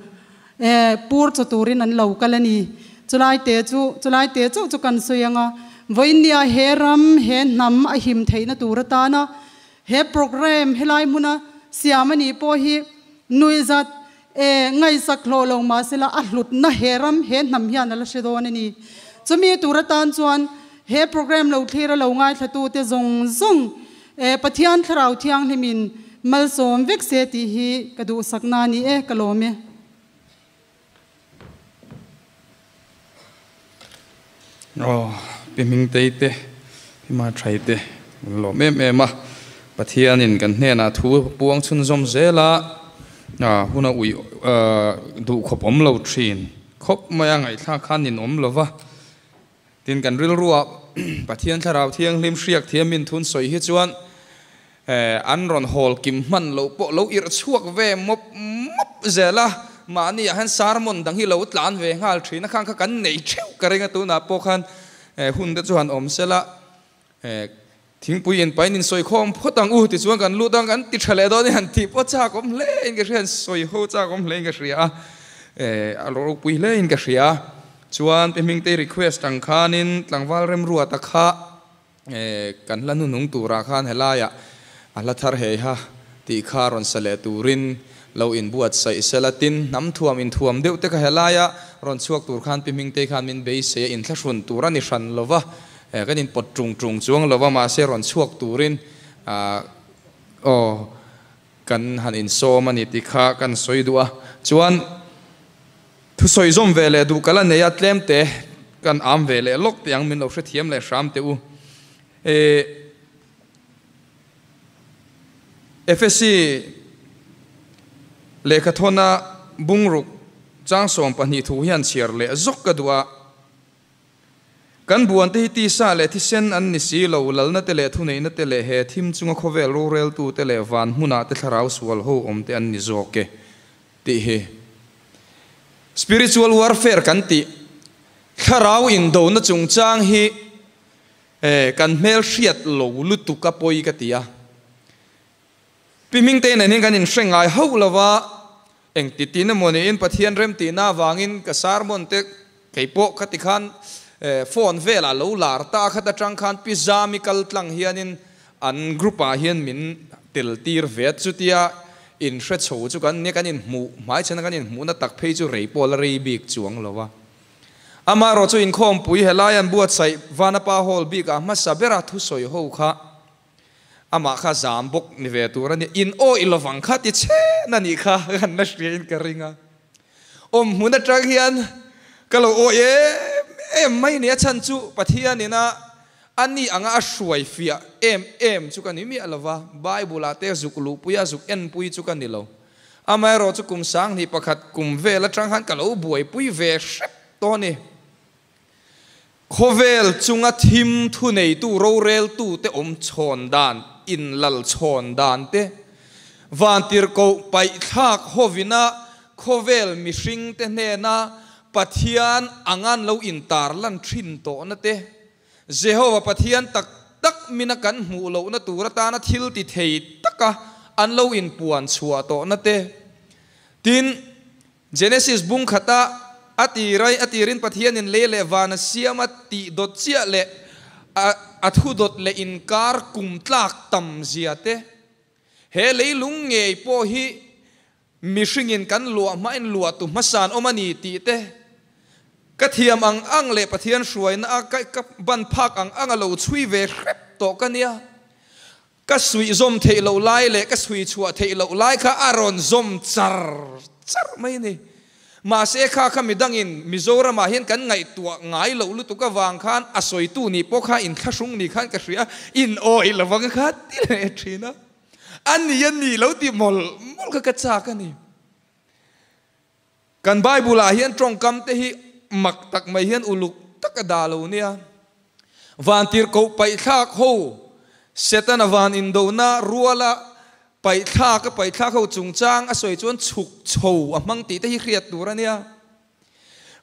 E, pur chaw turin an lo kal a ni. Chulai te chu, chulai te chauh chu kan sawi ang a, vawiinnia he ram, he hnam a him theihna tur atana he programme helai hmuna siam a nih pawh hi nuihzat, e, ngaihsak hlawh lo mahsela a hlutna he ram, he hnam hian a la hre dawn a ni. Chumi tur atan chuan he programme lo thlir a lo ngaithlatute zawng zawng, e, Pathian Thlarau Thianghlimin malsawm vek se tih hi ka duhsakna a ni e, ka lawm e. Aw, Pi Hmingtei te, Pi Mathai te an lawm em em a, Pathianin kan hnenah thu puang chhunzawm zel a, hun a uih duh khawp awm lo thin khawp mai a, ngaihthlak khan nin awm lo va. Tin, kan rilruah Pathian Thlarau Thianghlim hriak thiamin thun sawi hi chuan an rawn hawl kim hman loh pawh lo irh chhuak ve mawp mawp zel a, mahni ah hian sermon dang hi lo tlan ve nghal thin a, khang kha kan nei theuh ka ring a, tunah pawh khan hun te chu han awm sela thingpui in pain in sawi khawm phawt ang u tichuan kan lut ang kan ti tha leh dawn i han tih pawh chak awm hle in ka hria, han sawi ho chak awm hle in ka hria a, a ropui hle in ka hria. Chuan Pi Hmingtei request ang khanin tlangval Remruata kha kan hla hnuhnung turah khan helaiah a hla thar hei ha tih kha rawn sa leh turin lo inbuatsaih sela tin hnam thuam inthuam deuh te kha helaia rawn chhuak tur khan Pi Hmingtei khan min beisei a inthlahrun tur a ni hran lova kan inpawt tung tung chuang lova mahse rawn chhuak turin aw kan han insawm a ni tih kha kan sawi duh a chuan Thusawi zawm ve leh duh ka la nei a, tlem te kan am ve leh lawk teh ang, min lo hrethiam leh hram teh u. E Efesi lehkhathawna bungruk chang 12 thu hian chhiar leh zawk ka duh a. Kan buan te hi tisa leh thisen an ni si lo, lalna te leh thuneihna te leh he thim chunga khawvel roreltu te leh van hmunah te thlarau sual ho awm te an ni zawk e. Tih hi spiritual warfare kan tih, thlarau indona chungchang hi kan hmel hriat lo lutuk a pawi ka ti a. Pi Hmingtei nen hian kan inhre ngai hauh lo va, engti tin emaw niin Pathian remtihna avangin ka sermon te kei pawh kha ti khan phone velah lo lar ta khat atang khan Pi Zami kal tlang hianin An group ah hian min tel tir ve a, chutia in hre chho chu kan nia, kan inhmuh hmaichhan a kan inhmuhna tak phei chu rei pawh la rei bik chuang lo a. Amaherawh chu inkhawmpui helai an buatsaih Vanapa Hall bik ah hmasa bera thusawi ho kha amah kha zam bawk ni ve tur a nia, in awih lovang kha ti chhen a nih kha kan la hria in ka ring a. Awm hmun atang hian ka lo awih em em mai nia chhan chu Pathian ina A ni anga a hruai fiah em em chu ka ni miah lo va, Bible-ah te zuk luhpui a zuk enpui chu ka ni lo. Amaherawh chu kum 21 kum vel atang khan ka lo buaipui ve hrep tawh a ni. Khawvel chunga thim thuneitu roreltute awm chhawn dan, inlal chhawn dan te, vantirhkoh paihthlak hovina khawvel mihringte hnena Pathian angan lo intarlan thin tawhna te, Jehova Pathian tak tak mina kan hmuh lohna tur atana thil ti thei taka an lo inpuan chhuah tawhna te, tin, Genesis bung khata a tirai a tirin Pathianin lei leh van a siam a tih dawt chiah leh a a thu dawt leh inkar kum tlak tam zia te, he leilung ngei pawh hi mihringin kan luah hmain luah tu hmasan awm a ni tih te, ka thiam ang ang leh Pathian hruaina a ka ka ban phak ang ang a lo chhui ve hrep tawh ka nia. Ka suih zawm theih loh lai leh ka suih chhuah theih loh lai kha a rawn zawm char char mai a ni. Mahse kha kha midangin Mizoramah hian kan ngaihtuah ngai loh lutuk avang khan a sawitu nih pawh kha inthlahrung ni khan ka hria, in awih lovang kha ti leh thin a. A ni a ni lo tih mawlh mawlh kha ka chak a ni. Kan Bible ah hian tawngkam te hi mak tak mai hian uluk tak a dah lo nia. Vantirhkoh paihthlak ho, Setana van indona ruala paihthlak a paihthlak ho chungchang a sawi chuan chhuk chho a hmang tih te hi hriat tur a nia.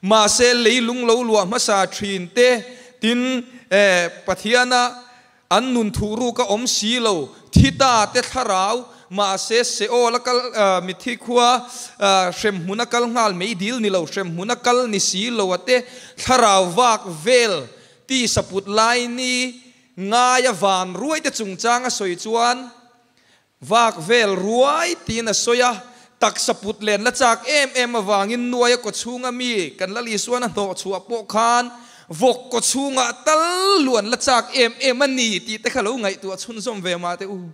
Mahse leilung lo luah hmasa thin te tin Pathiana An nun thuh ruk a awm si lo, thi ta te thlarau, mahse Seol a kal, mitthi khua hremhmun a kal nghal mei dil ni lo, hremhmun a kal ni si lo a te thlarau vak vel ti saput lai ni ngaia van ruai te chungchang a sawi chuan Vak vel ruai tiin a sawi a, taksa put len la chak em em avangin nuaia kaw chhunga mi kan Lal Isuan a hnawh chhuah pawh khan vawk kaw chhungah tal luan la chak em em a ni tih te kha lo ngaihtuah chhunzawm ve mah teh u.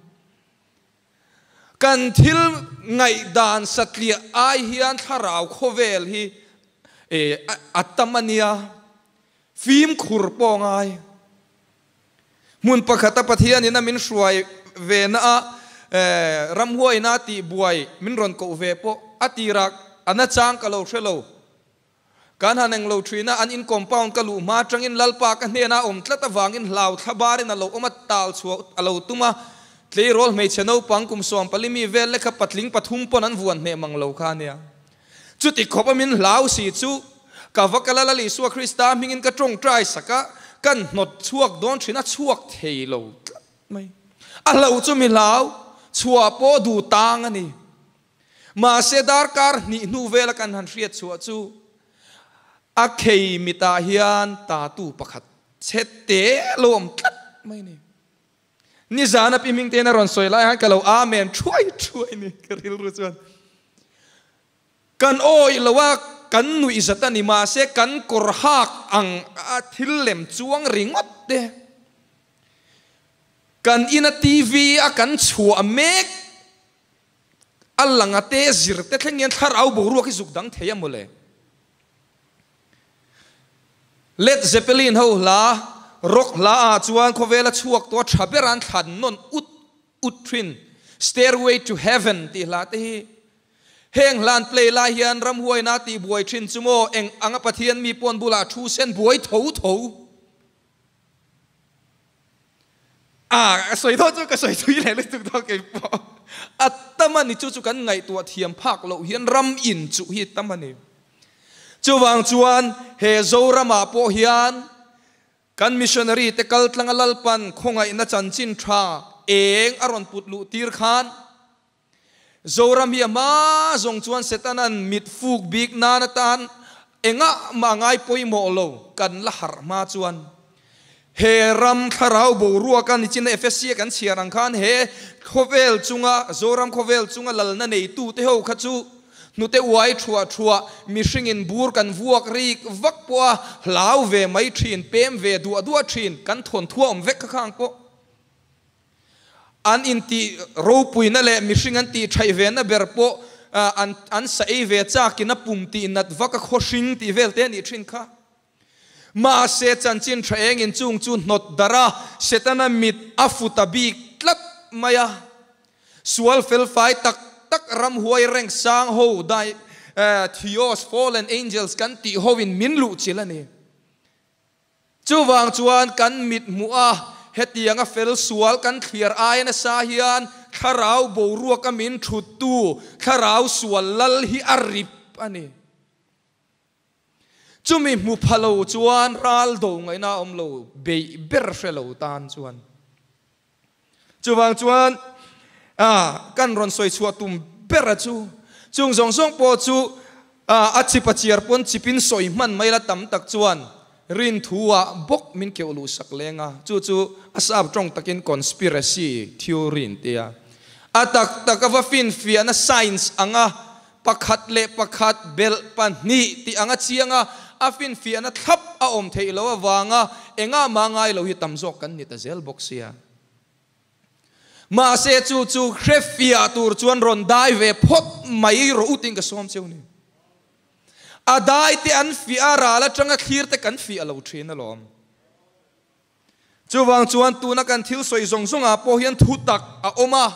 Kan thil ngaihdan satliah ai hian thlarau khawvel hi a tam a nia, fimkhur pawh a ngai. Hmun pakhata Pathianin a min hruai ve na a, ramhuaina tih buai min rawn koh ve pawh a tirah a nachang ka lo hre lo. Kan han englo thin a, an in compound ka luh hma atangin Lalpa ka hnena awm tlat avangin hlau thla barin a lo awm a, tal chhuah a lo tum a, tleirawl hmeichhe naupang kum 14 mi vel lekha patling pathum pawn an vuan hneh mang lo kha ania. Chuti khawp a min hlau si chu ka va kal a, Lal Isua Krista hmingin ka tawngtai sak a, kan hnawt chhuak dawn thin a chhuak thei lo tlat mai. A hlo chu mi hlau, chhuah pawh duh tang a ni. Mahse darkar hnih hnu vela kan han hriat chhuah chu a khei mitah hian tatu pakhat chhe te lo awm tlat mai a ni. Nizan a pi hming tein a rawn sawi lai khan ka lo amen thuai thuai ni ka rilru chuan. Kan awih lo a, kan nuih zat a ni mahse kan kawr hak ang a thil lem chuang ringawt te. Kan ina TV a kan chhuah mek a lang a te zir te thleng hian thlarau boruak hi zuk dang thei a mawle. Led Zeppelin ho hla, rock hla ah chuan khawvela chhuak tawh a tha ber an thlan nawn ut ut thin. Stairway to Heaven tih hla te hi heng hla an play lai hian ramhuaina tih buai thin chu maw eng anga Pathian mi pawn bulah thu sen buai tho tho. A sawi dawn chu ka sawi thui leh lutuk dawn kei pawh. A tam a ni chu chu kan ngaihtuah thiam phak loh hian ram in chuh hi tam a ni. Chuvang chuan he Zoramah pawh hian kan missionary te kal tlanga Lalpan khawngaihna chanchin tha eng a rawn put luh tir khan Zoram hi a hma zawng chuan Setanan mit fuk bik nan atan engah mah ngai pawimawh lo kan la harh hma chuan he ram thlarau boruak a nichin a Efesia kan chhiar ang khan he khawvel chunga Zoram khawvel chunga lalna neitu te ho kha chu hnute uai thuah thuah mihringin bur kan vuak rik vak pawh a hlau ve mai thin pem ve duah duah thin kan thawn thua awm vek kha khang pawh An intih ropuina leh mihring an tih thaih vena ber pawh an an sa ei ve chakin a pum tih nat vak a khawhring tih vel te a nih thin kha. Mahse chanchin tha engin chung chu hnawt darh a, Setana mit a fu ta bik tlat mai a. Sual felfai tak tak ramhuai rank sang ho dai Theos, fallen angels kan tih hoin min luh chilh a ni. Chuvang chuan kan mit hmuh a, hetianga fel sual kan thliar aia nasa hian thlarau boruaka min thuttu thlarau sual lal hi a rip a ni. Chumi hmu pha lo chuan ral do ngaihna a awm lo, beih ber hre lo tan chuan. Chuvang chuan kan rawn sawi chhuah tum bera chu, chung zawng zawng pawh chu a chip a chiar pawn chipin sawi hman mai la tam tak chuan rinthu ah bawk min keuh luh sak leng a, chu chu a sap tawng takin conspiracy theory an ti a. A tak tak a va finfiahna science anga pakhat leh pakhat belh pahnih tih anga chiang a, a finfiahna thlap a awm theih loh avanga engah mah ngai lo hi tam zawk kan ni ta zel bawk sia. Mahse chu chu hrefiah tur chuan rawn dai ve phawt mai rawh u tiin ka sawm cheu ni. A dai te an fiah a, ral atanga thlir te kan fiah lo thin alawm. Chuvang chuan tuna kan thil sawi zawng zawngah pawh hian thu tak a awm a.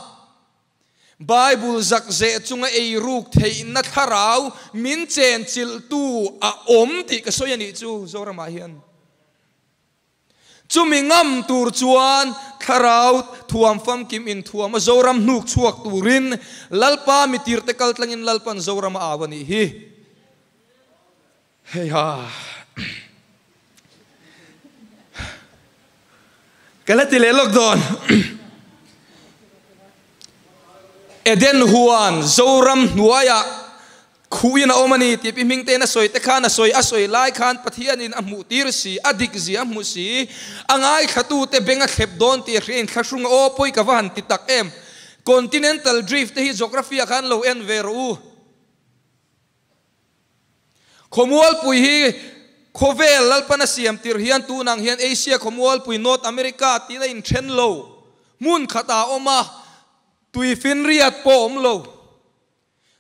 Bible zak zeh chunga ei ruk theihna thlarau min chenchilhtu a awm tih ka sawi a nih chu Zoramah hian. Chumi ngam tur chuan thlarau thuam famkim inthuam a Zoram hnuk chhuak turin Lalpa mitirte kal tlangin Lalpan Zoram a au a nih hi. Hei ha. Ka la ti leh lawk dawn. Eden huan Zoram hnuaiah Khuin a awm a ni tih pi hming tein a sawi te khan a sawi a sawi lai khan Pathianin a hmuh tir si, a dik zia a hmuh si, a ngaithlatute beng a thlep dawn tih a hria in thlahrung a aw pawi ka va han ti tak em. Continental Drift te hi geography ah khan lo en ve rawh u. Khawmualpui hi khawvel Lalpan a siam tirh hian tunang hian Asia khawmualpui North America tiin a inthen lo. Hmun khatah a awm a, tuifinriat pawh a awm lo.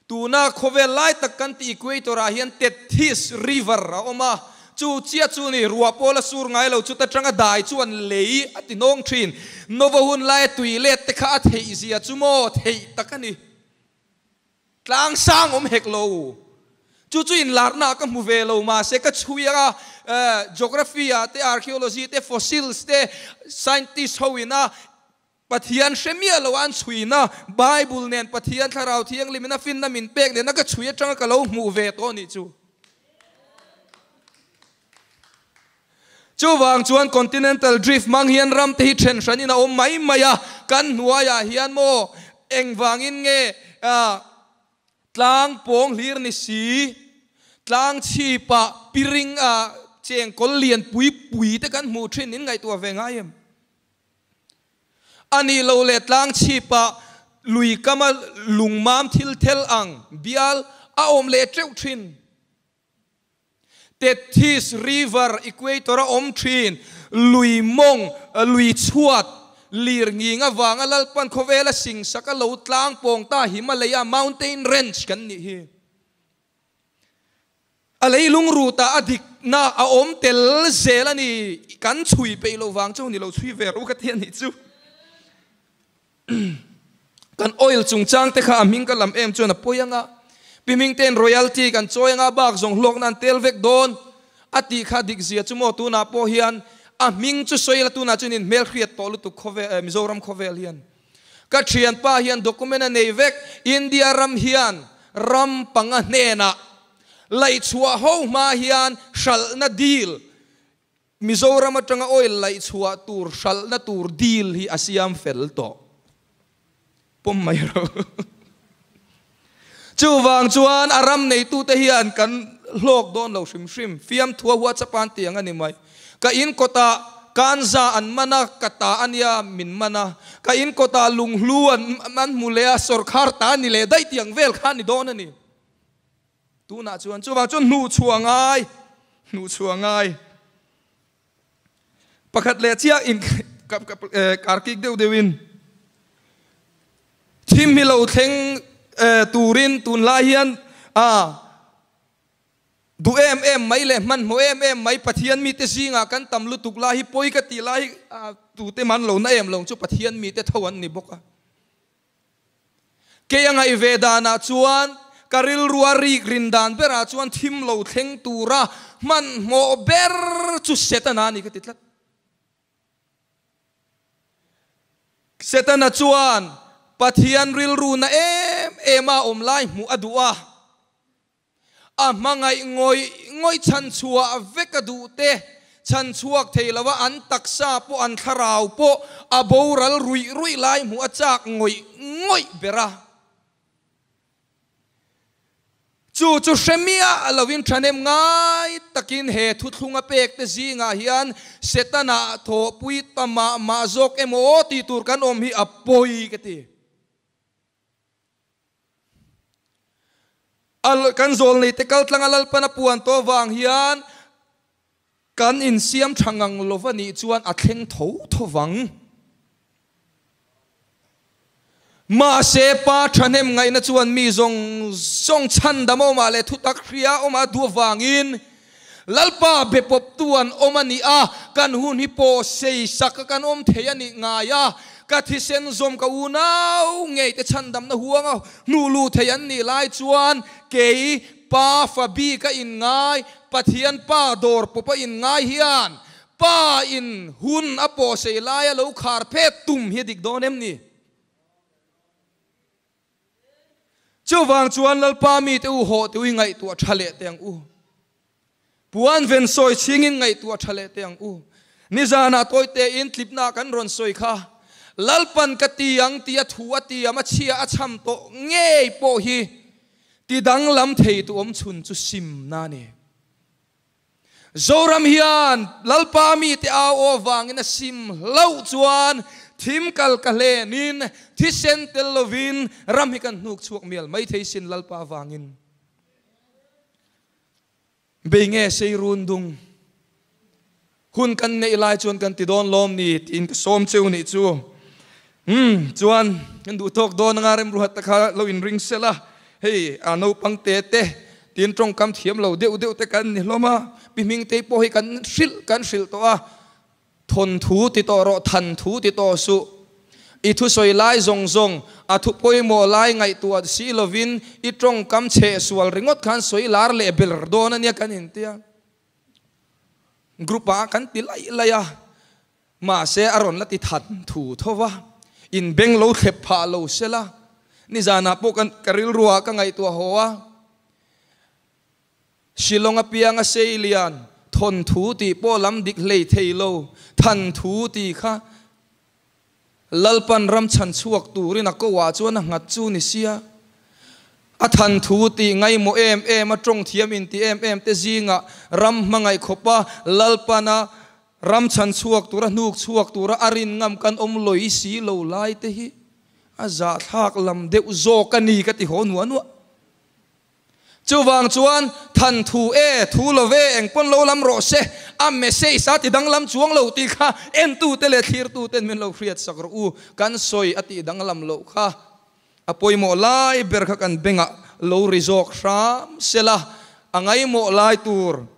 Tuna khawvel lai tak kan tih equator ah hian Tethys River a awm a, chu chiah chu ni ruah pawl a sur ngai lo, chuta tanga dai chuan lei a ti nawng thin. Nova hun laia tui let te kha a theih zia chu maw theih tak a ni. Tlang sang awm hek lo. Chu chu inlarna ah ka hmu ve lo mahse ka chhui a, geography ah te, archaeology te, fossils te, scientist ho ina Pathian hre miah lo a an chhuina, Bible nen Pathian Thlarau Thianghlim in a finna min pek nen a ka chhui atanga ka lo hmuh ve tawh anih chu. Chuvang chuan Continental Drift hmang hian ram te hi then hran in a awm mai mai a, kan hnuaiah hian maw engvangin nge tlang pawng hlir ni si, tlang chhipah piring a chengkawl lian pui pui te kan hmuh thin in ngaihtuah ve ngai em? A nih loh leh tlang chhipah lui kama lungmam thil thel ang bial a awm leh teuh thin. Tethys River equator a awm thin. Lui mawng, lui chhuat, lir nghing avanga Lalpan khawvela singsak a lo tlang pawng ta Himalaya mountain range kan nih hi. A leilung rutah a dikna a awm tel zel a ni. Kan chhui peih loh vang chu ni lo chhui ve ru ka ti a nih chu. Kan oil chungchang te kha a hming ka lam em chuan a pawi anga. Pi hming ten royalty kan chawi anga bak zawng hlawkna an tel vek dawn a tih kha dik zia chu maw tunah pawh hian a hming chu sawi la tunah chuan in hmelhriat tawh lutuk khawvel Mizoram khawvel hian. Ka thianpa hian document a nei vek, India ram hian ram panga hnenah laihchhuah ho hma hian hralhna deal, Mizoram atanga oil laihchhuah tur hralhna tur deal hi a siam fel tawh. Pawm mai rawh. Chuvang chuan a ram neitute hian kan hlawk dawn lo hrim hrim. Fiamthua WhatsApp-a an ti ang a ni mai. Ka in kawtah kanza an man a, ka ta a nia min man a. Ka in kawtah lunghlu an an hmu leh a, sawrkhar ta a ni leh daih tih ang vel kha a ni dawn a ni. Tunah chuan chuvang chuan hnuhchhuah ngai, hnuhchhuah ngai. Pakhat leh chiah in karkik deuh deuhin thim hi lo thleng turin tunlai hian a duh em em mai leh hmanhmawh em em mai Pathian mite zingah kan tam lutuk lai hi pawi ka tih lai hi tute man lo na em lo chu Pathian mite tho an ni bawk a. Kei a ngaih ve danah chuan. Ka rilrua rik rin dan berah chuan thim lo thleng tura hmanhmawh ber chu Setana a ni ka ti tlat. Setana chuan Pathian rilru na em em a awm lai hmuh a duh a, a hmangaih ngawih ngawih chhanchhuah vek a duh te, chhanchhuak thei lova an taksa pawh an thlarau pawh a boral ruih ruih lai hmuh a chak ngawih ngawih ber a. Chu chu hre miah lovin thahnem ngai takin he thuthlunga pekte zingah hian Setana thawhpui ta mah mah zawk emaw tih tur kan awm hi a pawi ka ti. A kan zawlneite kaltlanga Lalpana puan tawh vang hian Kan insiam tha ngang lova nih chuan a thleng tho tho vang. Mahse, Pa thahnem ngaihna chuan mi zawng zawng chhandam awmah leh thutak hria awmah duh avangin Lalpa be pawptu an awm a ni a, kan hun hi pawh sei sak a kan awm thei a nih ngai a, ka thisen zawm ka unau ngei te chhandamna huanga hnuh luh thei an nih lai chuan kei Pa fa bik a inngai, Pathian Pa dawr pawp a inngai hian Pa in hun a pawhsei lai a lo khar phet tum hi a dik dawn em ni? Chuvang chuan Lalpa mite u hawh tih u i ngaihtuah tha leh teh ang u. Puan ven sawi chhingin ngaihtuah tha leh teh ang u. Nizanah tawite in tlipna kan rawn sawi kha Lalpan ka ti ang tih a thu a tiam a chhia a chham tawh ngei pawh hi Ti danglam thei tu awm chhun chu simna a ni. Zoram hian Lalpa mite au aw vangin a sim hlauh chuan thim kal ka hlenin thisen tel lovin ram hi kan hnuk chhuak mial mai thei sin Lalpa vangin. Bei nge sei run dung hun kan neih lai chuan kan ti dawn lawm ni tiin ka sawm cheu nih chu. Umm chuan kan duh tawk dawn anga remruhat te kha lo inring sela, hei a naupang te te tiin tawngkam thiam lo deuh deuh te kan ni hlawm a, pi Hmingtei pawh hi kan hrilh kan hrilh tawh a, Thawnthu ti tawh rawh, thanthu ti tawh suh. I thusawi lai zawng zawng, a thu pawimawh lai ngaihtuah si lovin i tawngkam chheh sual ringawt khan sawi lar leh ber dawn a nia kan intia. Group ah kan ti laih laih a, mahse a rawn la ti thanthu tho va, inbeng lo thlep phah lo sela, nizanah pawh kan ka rilruah ka ngaihtuah haw a. Shillong apianga Seilian thawnthu tih pawh lam dik hlei thei lo, thanthu tih kha Lalpan ram chhan chhuak turin a ko ah chuan a nghat chu ni sia. A thanthu tih ngaimawh em em a tawng thiam inti em em te zingah ram hmangaih khawpa Lalpana ram chhan chhuak tura hnuk chhuak tura a rin ngam kan awm lawih si lo lai te hi a zahthlak lam deuh zawk a ni ka ti haw nuah nuah. Chuvang chuan than thu e, thu lo ve, eng pawn lo lam rawh se, a message a ti danglam chuang lo tih kha entute leh thlirtuten min lo hriat sak rawh u, kan sawi a tih danglam loh kha a pawimawh lai ber kha kan bengah lo ri zawk hram sela, a ngaimawh lai tur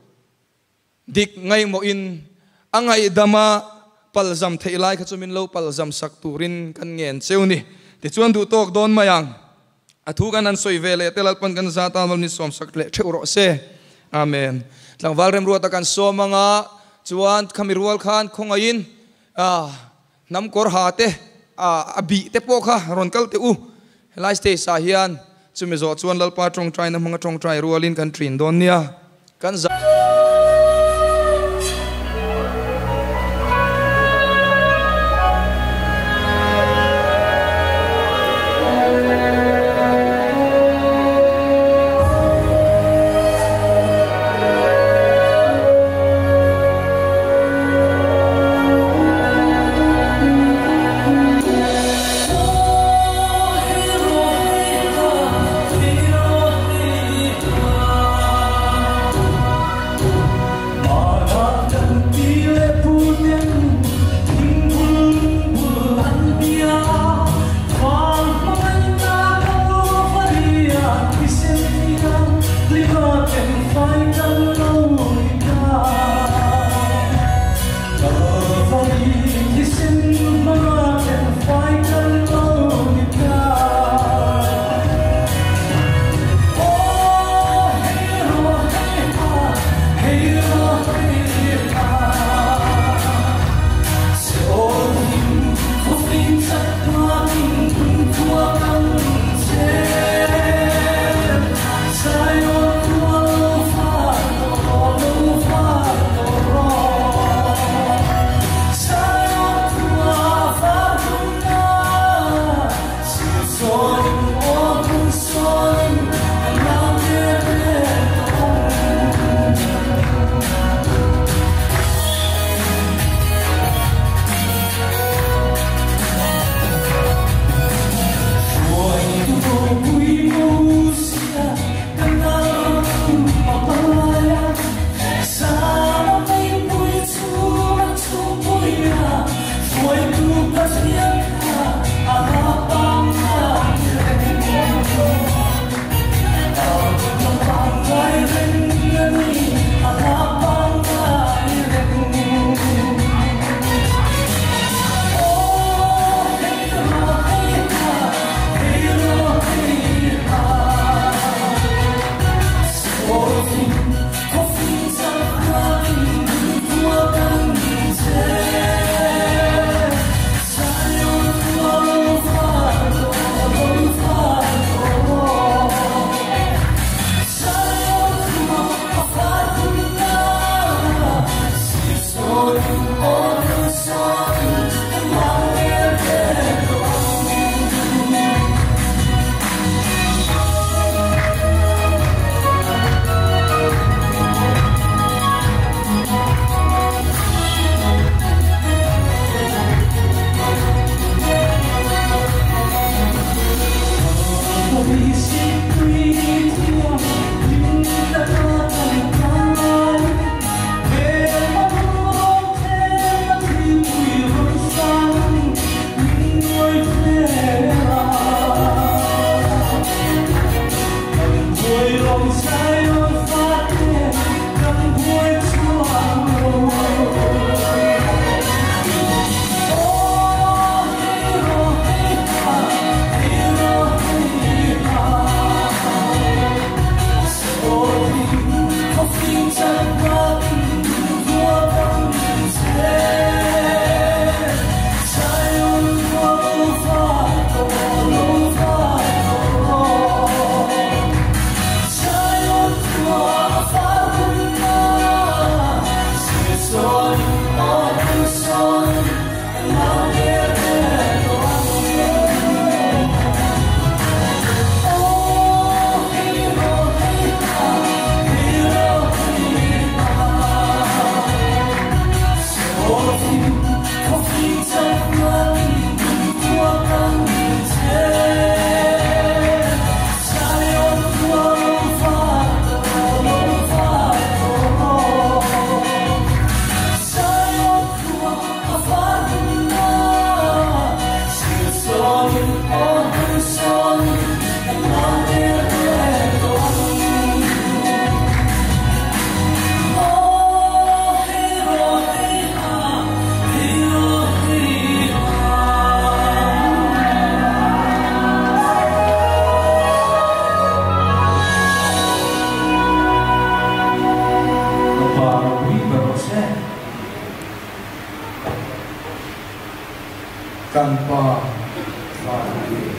dik ngaimawhin a ngaihdama palzam theih lai kha chu min lo palzam sak turin kan ngen cheu ni. Tichuan duh tawk dawn mai ang. A thu kan han sawi ve leh te Lalpan kan za tan lo ni sawm sak leh theuh rawh se. Amen. Tlangval remruata kan sawm anga chuan khami rual khan khawngaihin hnam kawr ha te a bih te pawh kha rawn kal teh u. Helai stage ah hian chumi zawh chuan Lalpa tawngtaina hmanga tawngtai rualin kan trin dawn nia. Kan za. Kan Pa van mi.